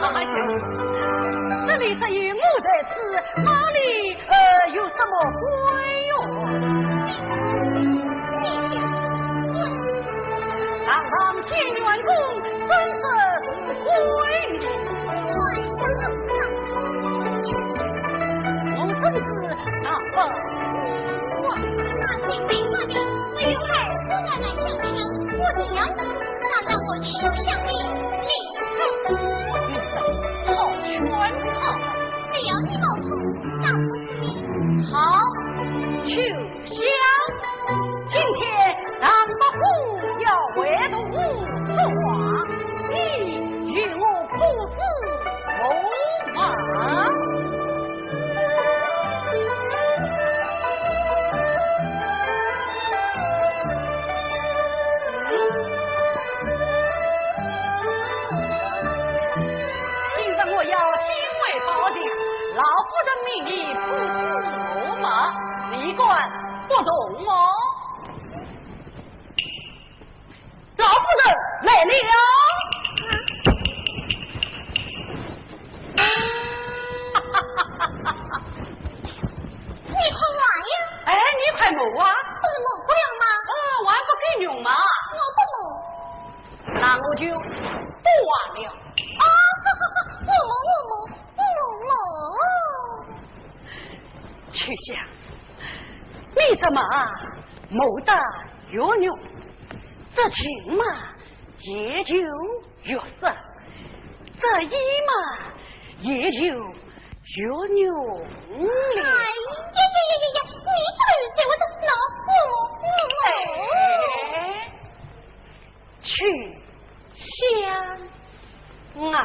哎呀，这里只有我在此，哪里，呃，有什么官用？啊，上见元公，怎生是贵人？全是公子上我真是大不同啊。那最美丽的，只有儿子来相称，我的呀，难道我吃不下的厉害？好全好。只要你冒充，那我是你。好，去 想，今天唐伯虎要围堵吴庄，你与我可知谋马？今日我要亲为保驾，老夫人命你可知谋马，你敢 不动哦。老夫人来了。你看我呀。哎，你快摸啊。不是摸过了吗？哦，还不够用吗？我不摸。那我就不玩了。啊，我摸，我摸，我摸。秋香，你这马 摸得越浓，这情嘛也就越深，这意嘛也就越浓了。哎呀呀呀呀呀！你这个人，我这老虎，我我。哎，秋香啊！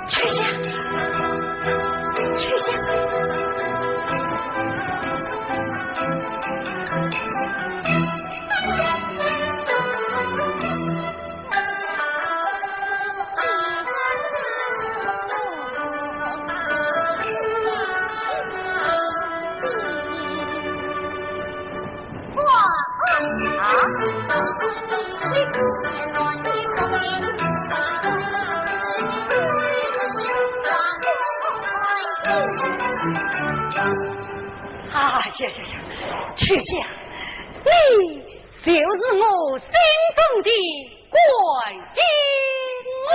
去下，去下。啊，行行行，去下，你就是我心中的观音哦。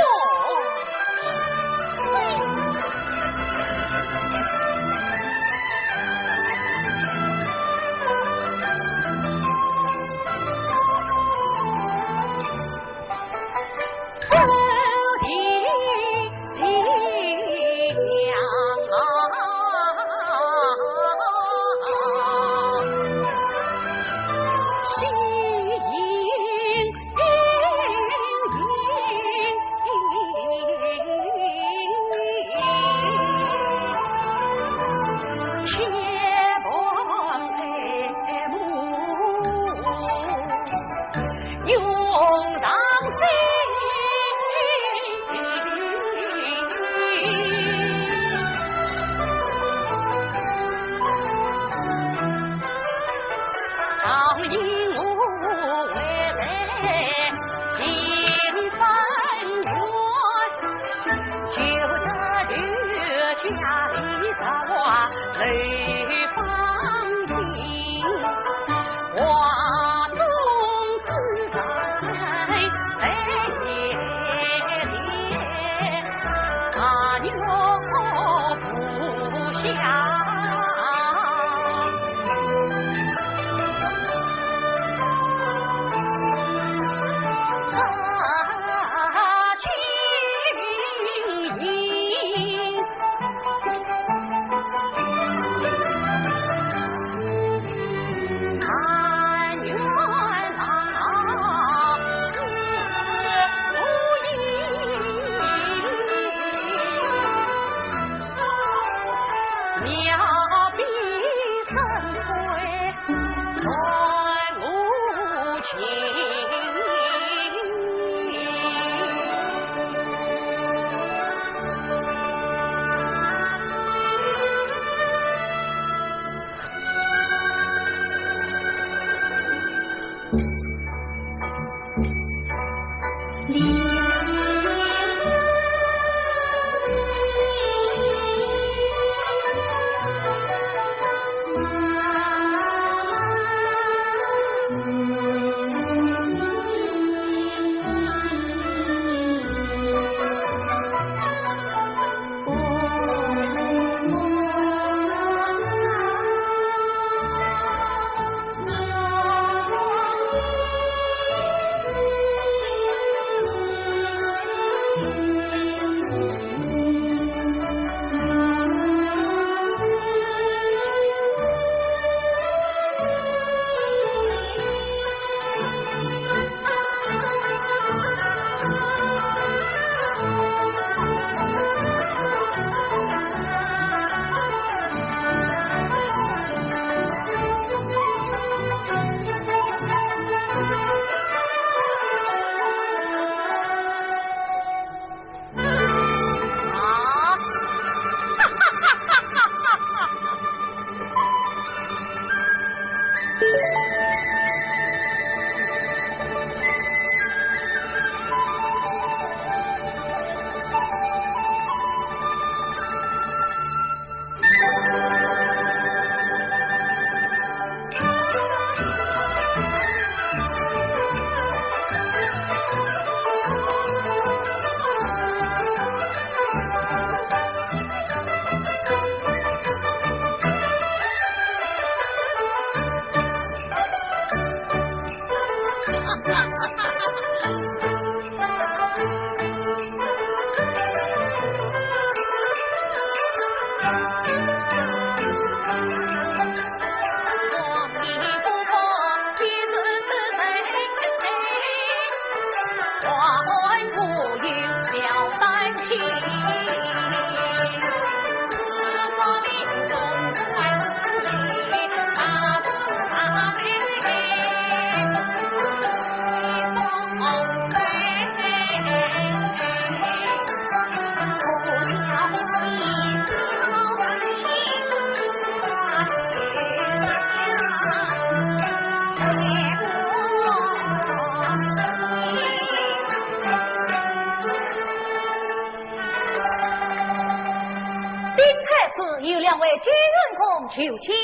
有两位解元公求见。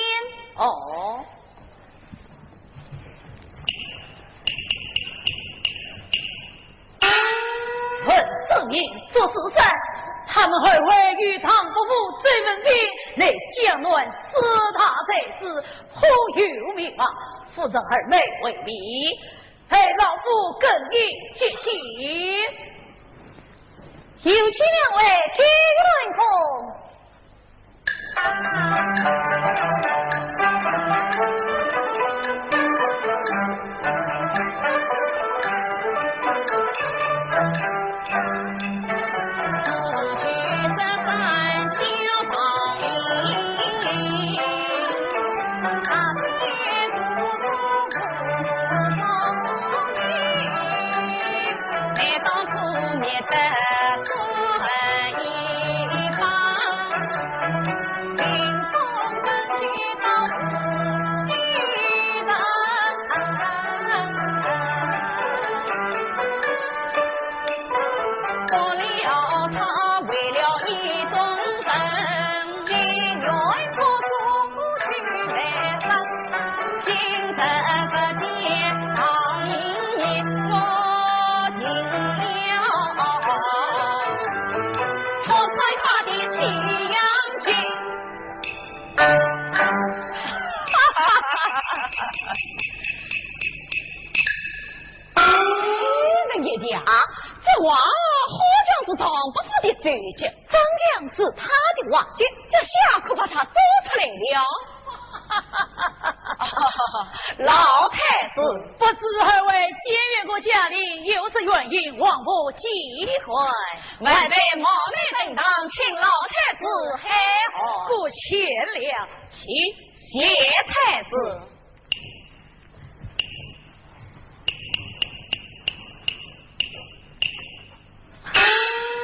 哦。文子明、祝枝山，他们二位与唐伯虎、周文宾来江南四大才子，好有名望。夫人二妹回避，待老夫更衣接见。有请两位解元公。 哎，文姐姐啊，这话好像是唐伯虎的手脚。 张将是他的王将，这下可把他捉出来了。老太师，不知二位解元公驾临，有何远迎，望勿见怪。晚辈冒昧登堂，请老太师开河。不见了，请。谢太师。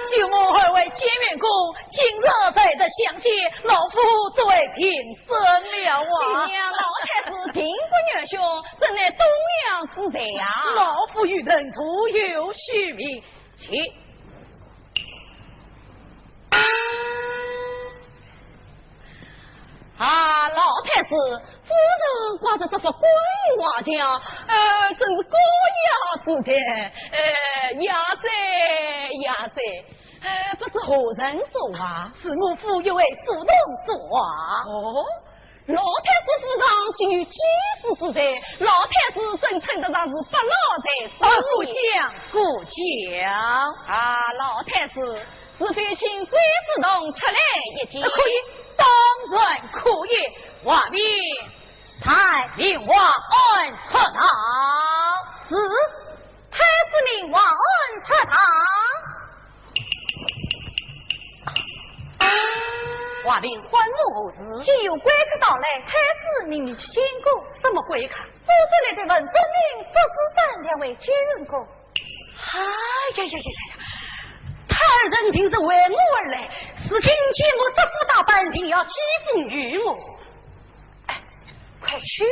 舅母二位解元公，今日才得相见，老夫只为平身了啊。新娘老太师定不远送，怎奈东阳之才呀？老夫与人徒有虚名，请。 啊，老太师，夫人挂着这副官印画像，呃，真是高雅之极，呃，雅哉，雅哉，呃，不知何人所画？是我父一位书童所画。哦，老太师府上竟有几世之才，老太师怎称得上是不老才子呢？啊，过奖，过奖。啊，老太师， 是否请周书童出来一见？可以，当然可以。画面，带令华安出堂。是，太师命华安出堂。画面，关我何事？既有贵客到来，太师命你去见过。什么贵客？苏州来的文子明、祝枝山两位解元公。 哎呀呀呀呀呀！他二人定是为我而来，如今见我这副打扮，定要讥讽于我。哎，快去！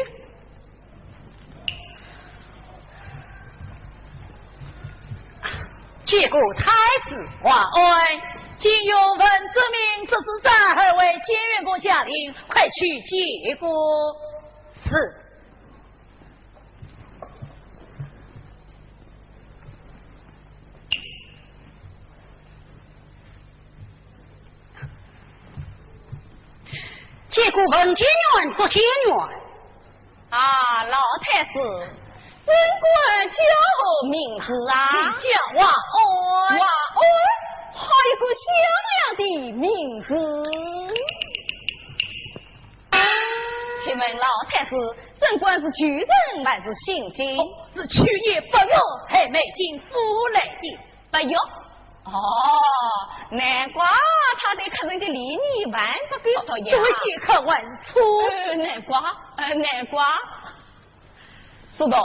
见过太师。华安，今有文子明、祝枝山二位解元公驾临，快去见过。是。 见过文解元、祝解元。啊，老太师，本官叫何名字啊？名叫华安。华安，好一个响亮的名字。 请问老太师，本官是举人还是姓金？哦，是去年八月才买进府来的。八月？哦，难怪他对客人的礼仪还不够多呀。对，客人错。呃，难怪，呃，难怪。 是的，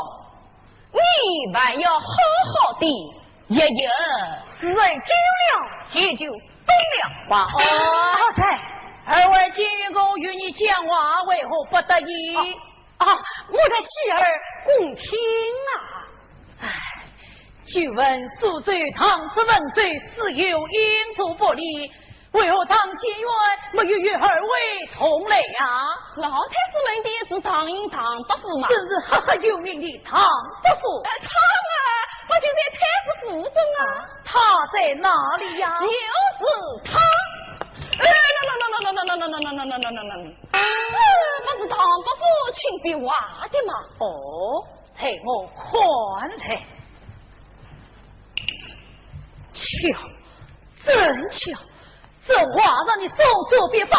你还要好好地学学。时日久了，也就懂了。华安。啊，在。二位解元公与你讲话，为何不得已？啊，啊，我的洗耳恭听啊。唉，久闻苏州唐诗文集，时有应作不力，为何唐建远没有与二位同来呀？老太师问的是唐寅唐伯虎嘛。真是赫赫有名的唐伯虎。呃，他嘛，不就在太师府中啊？他在哪里呀？就是他。呃，那那那那那那那那那那那那那那，这不是唐伯虎亲笔画的吗？哦，待我看来。巧，真巧，这画上的松竹别房，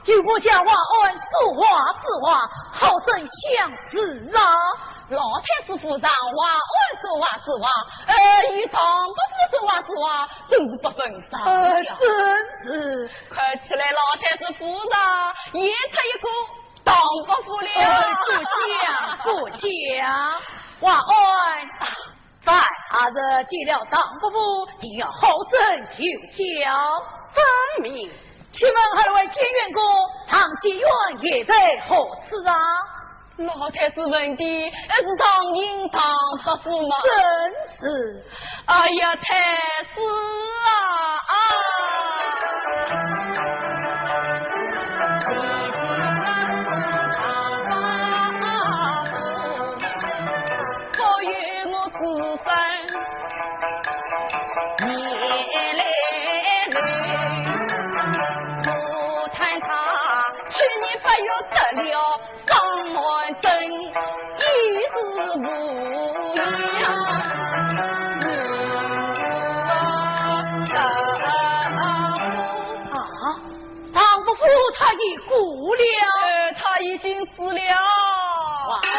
与我家华安所画之画，好生相似啊！老太师府上华安所画之画，呃，与唐伯虎所画之画，真是不分上下。呃，真是。看起来老太师府上也出一个唐伯虎了。呃，过奖，过奖。华安， 咱二人见了唐伯虎，定要好生求教。遵命。请问二位见员公，唐建远现在何处啊？老太师问的，呃，是唐寅唐伯虎吗？正是。哎呀，太师啊，啊！不由我自身眼泪流，我叹他去年八月得了伤寒症，已是无药。啊，唐伯虎他已故了。呃，他已经死了。哇，啊，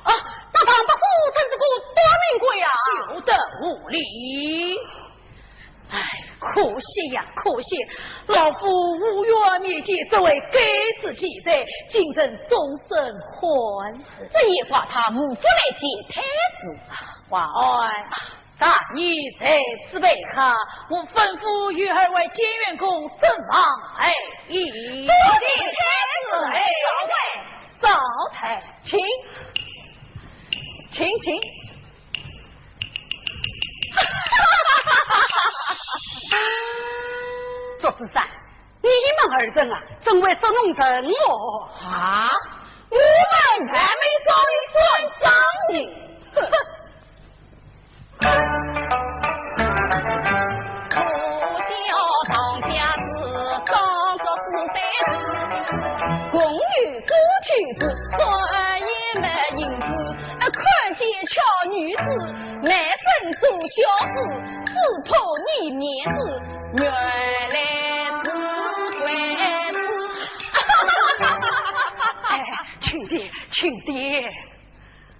啊，那唐伯虎真是个短命鬼呀！休得无礼。唉，可惜呀，可惜，老夫无缘面见这位该死奇才，竟成终身患死。这也怪他无福来见太师。华安， 大爷在此备客，我吩咐与二位见员公正房而已。多谢太师。哎，少爷。少爷。请，请，请。祝枝山，你们二人啊，真会捉弄人哦。啊？我们还没找你算账呢。哼！ 我叫唐家子，当作是对子，共有过去子，转眼没影子。呃，看见巧女子，卖身做小子，撕破你面子，原来是鬼子。哎，轻点，轻点。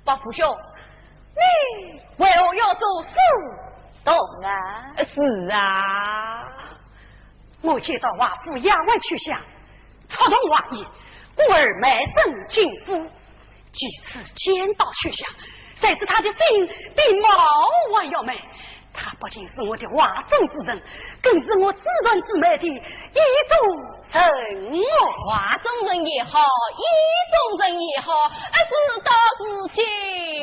伯父兄， 你为何要做书童啊？是啊。我接到华府衙门去向，触动华意，故而卖身进府。几次见到去向，才知他的心比猫还要美。他不仅是我的画中之人，更是我自认之美的意中 人哦。画中人也好，意中人也好，呃，事到如今。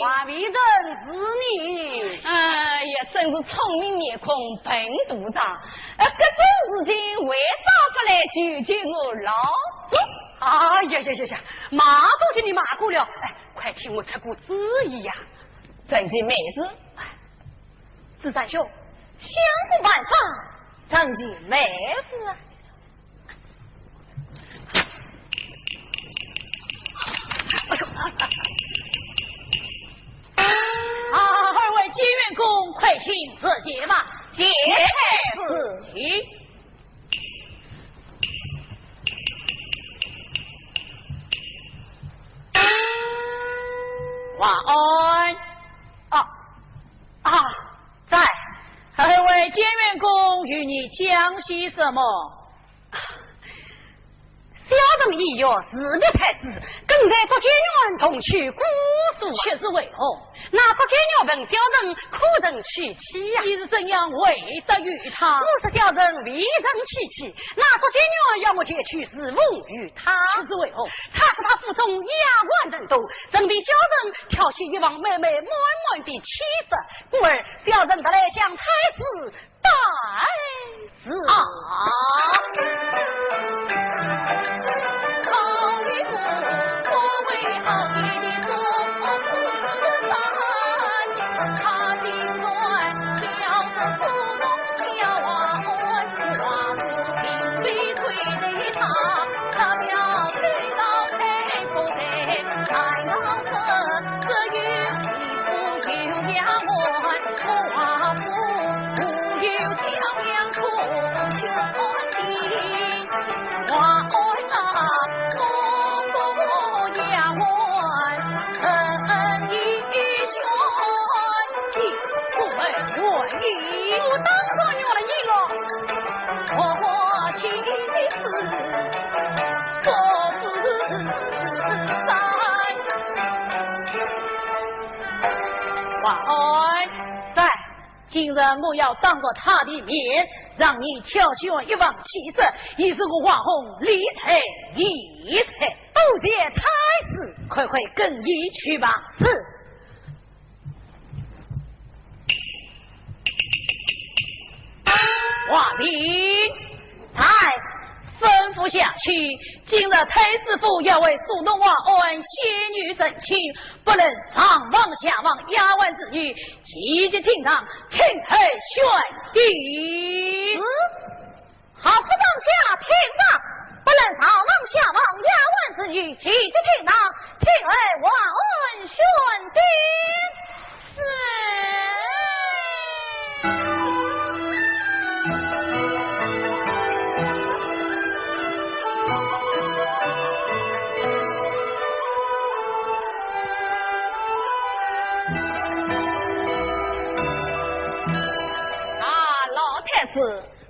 画美人是你。哎呀，真是聪明面孔笨肚肠。呃，搿种事情为啥不来求求我老祖？哎呀呀呀呀，骂都给你骂过了。哎，快替我出个主意呀。成其美事。哎， 子山兄，想个办法，成其美事啊。啊，二位见员公，快请坐席吧。谢太师。请。华安。啊，啊， 在，二位见员公与你讲些什么？小人意欲辞别太师，跟随祝建元同去姑苏啊。却是为何？那祝建元问小人可曾娶妻呀？你是怎样回答于他？我说小人未曾娶妻，那祝建元要我前去侍奉于他。却是为何？他说他府中丫鬟人多，任凭小人挑选一房美美满满的妻室，故而小人特来向太师拜是啊。我当然愿意了。万安。在。今日我要当着他的面，让你挑选一房喜事，以示我王弘礼待义才。多谢太师。快快更衣去吧。是。王明。在。吩咐下去，今日太师府要为苏东王安仙女成亲，不论上房下房丫鬟侍女，齐集厅堂，听候选定。是。好，快上下厅堂，不论上房下房丫鬟侍女，齐集厅堂，听候王安选定。是。啊，老太师，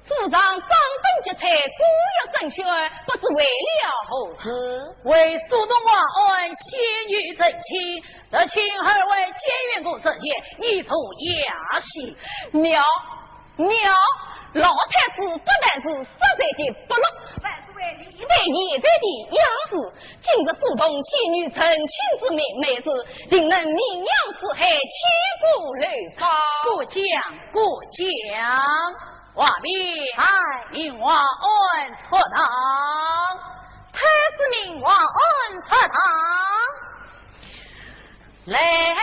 府上张灯结彩，歌乐争选，不知为了何事？为苏东王安仙女成亲，特请二位解元我这些，以助雅兴。妙，妙，老太师不但是实在的不落，还是为历代贤才的样式。今日苏东仙女成亲之美，美事，定能名扬四海，千古流芳。过奖，过奖。 王明。哎。命王安出堂。太师命王安出堂。来了。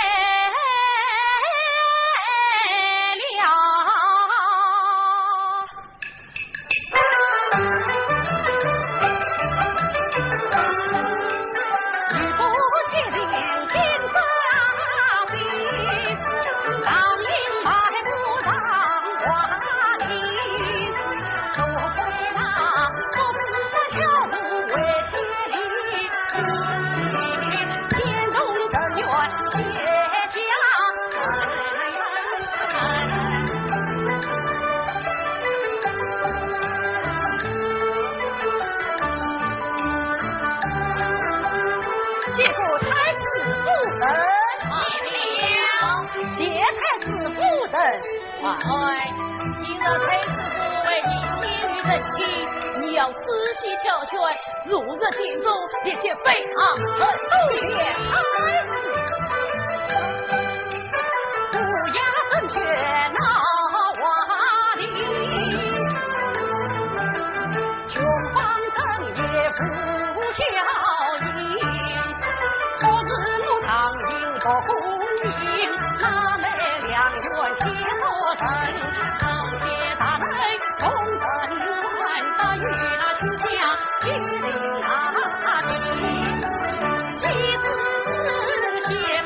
见过太师夫人。谢太师夫人。哎，今日太师府为你仙女成亲，你要仔细挑选，如若定中，立即备上。多谢太师。 谢谢。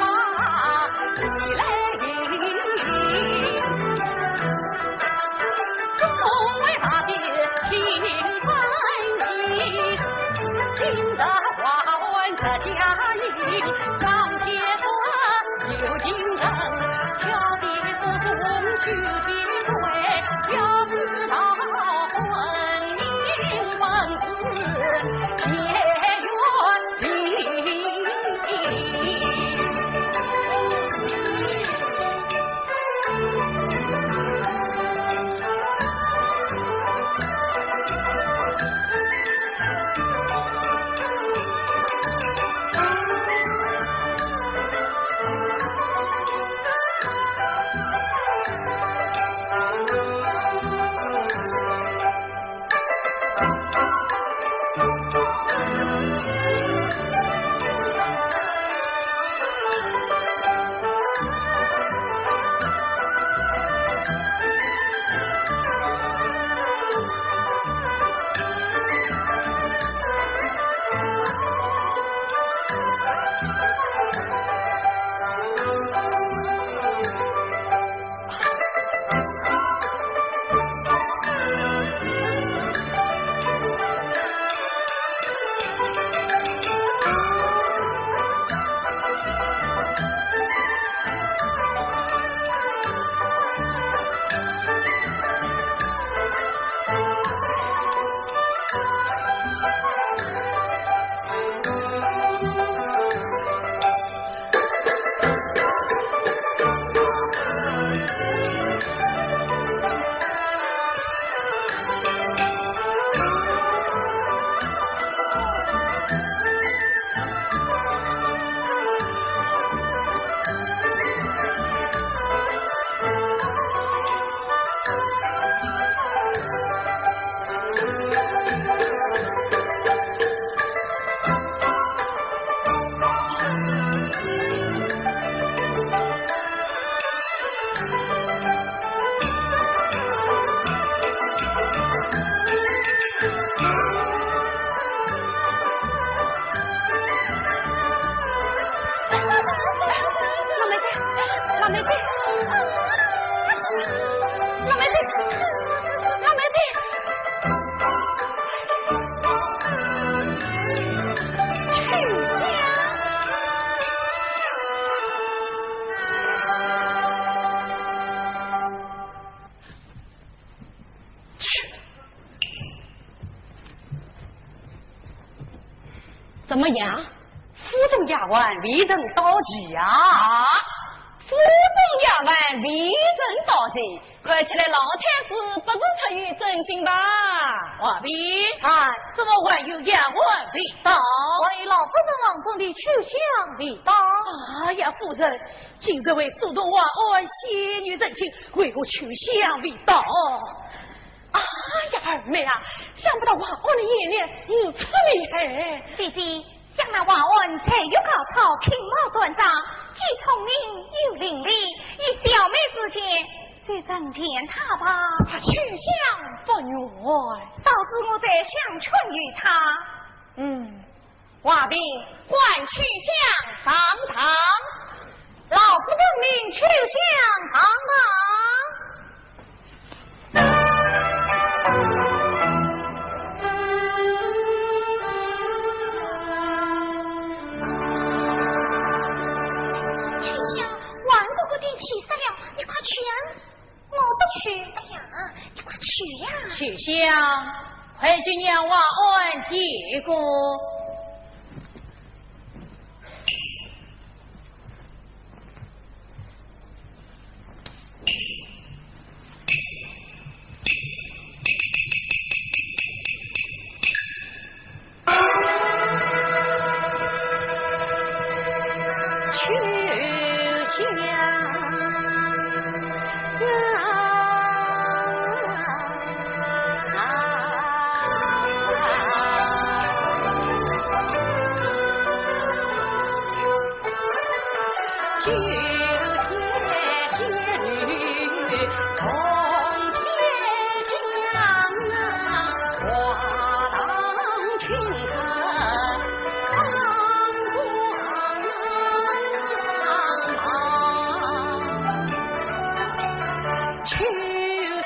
怎么样？府中丫鬟未曾到齐啊？啊？府中丫鬟未曾到齐，看起来老太子不是出于真心吧？华妃，啊，怎么还有丫鬟未到？还有老夫人房中的秋香未到。哎呀，夫人，今日为苏东华案戏弄人心，为何秋香未到？哎呀，二妹啊，想不到华安的眼力如此厉害。姐姐，想那华安才学高超，品貌端庄，既聪明又伶俐，以小妹之见，就成全他吧。啊，秋香不愿。嫂子，我再相劝于他。嗯，华嫔，唤秋香上堂。老夫人命秋香上堂。秋香，华安哥哥点气煞了，你快去啊！我不去。哎呀，你快去呀！秋香，快去让华安见过。 秋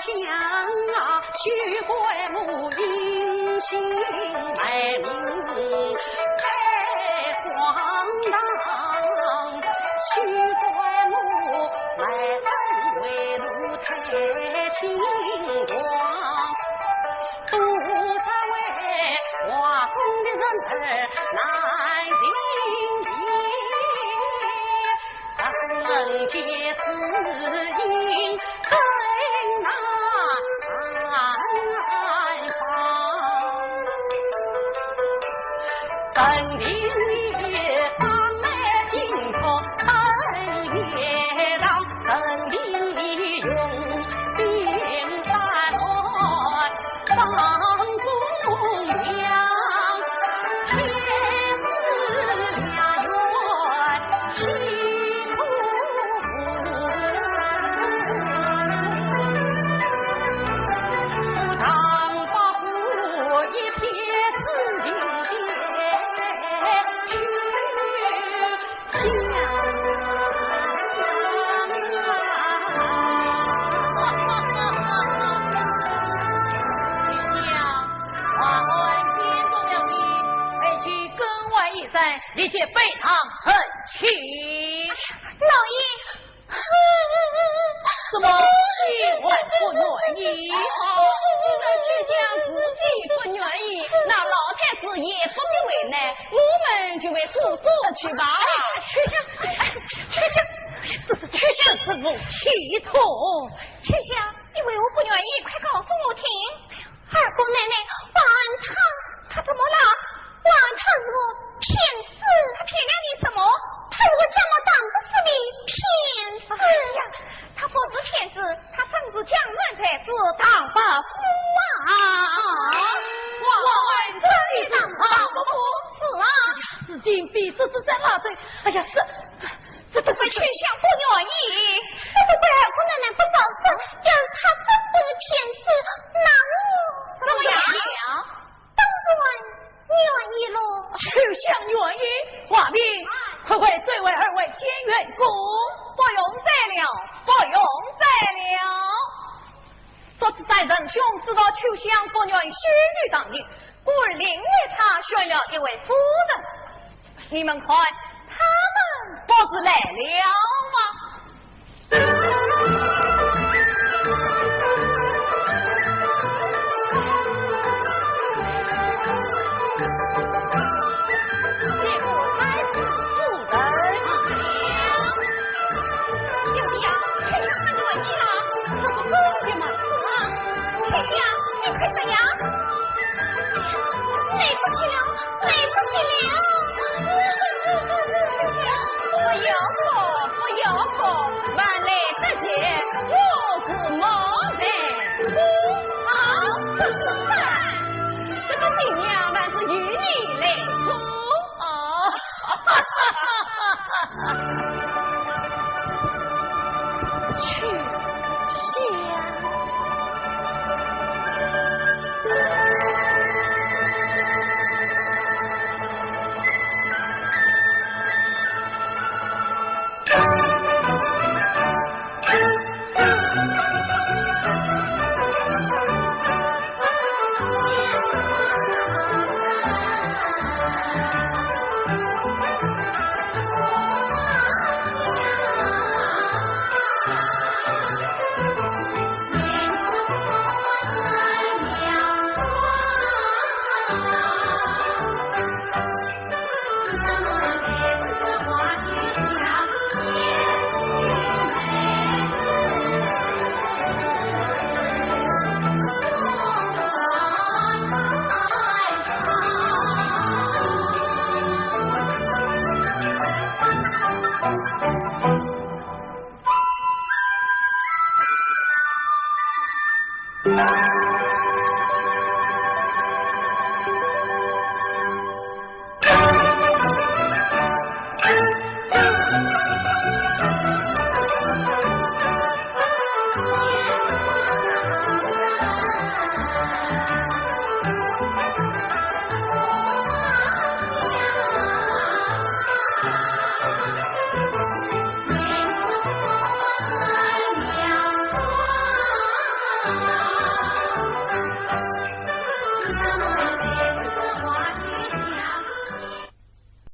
香啊，休怪我隐姓埋名开荒唐，休怪我卖身为奴太轻狂。多少为华中的人儿难行情， 你且拜堂成亲。老爷，怎么你还不愿意？哦，既然秋香自己不愿意，那老太子也不必为难，我们就回姑苏去吧。哎，秋香，哎，秋香，这是秋香是我体痛。秋香，你为何不愿意？快告诉我听。 二姑奶奶，华安他，他怎么了？华安他是个骗子。他骗了你什么？他是个假冒唐伯虎的骗子。哎呀，他不是骗子，他正是江南才子唐伯虎啊！啊，华安真的是唐伯虎？是啊。如今被捉之在哪里？哎呀，这，这，这都是秋香不愿意。这是不然，姑奶奶不告诉，要是他真不是骗子，那我怎么样？当然愿意喽。秋香愿意？华嫔，快快追回二位见冤公。不用追了，不用追了。捉之在人，兄知道秋香不愿许你当亲，故而另为他选了一位夫人。 你们看，他们不是来了吗？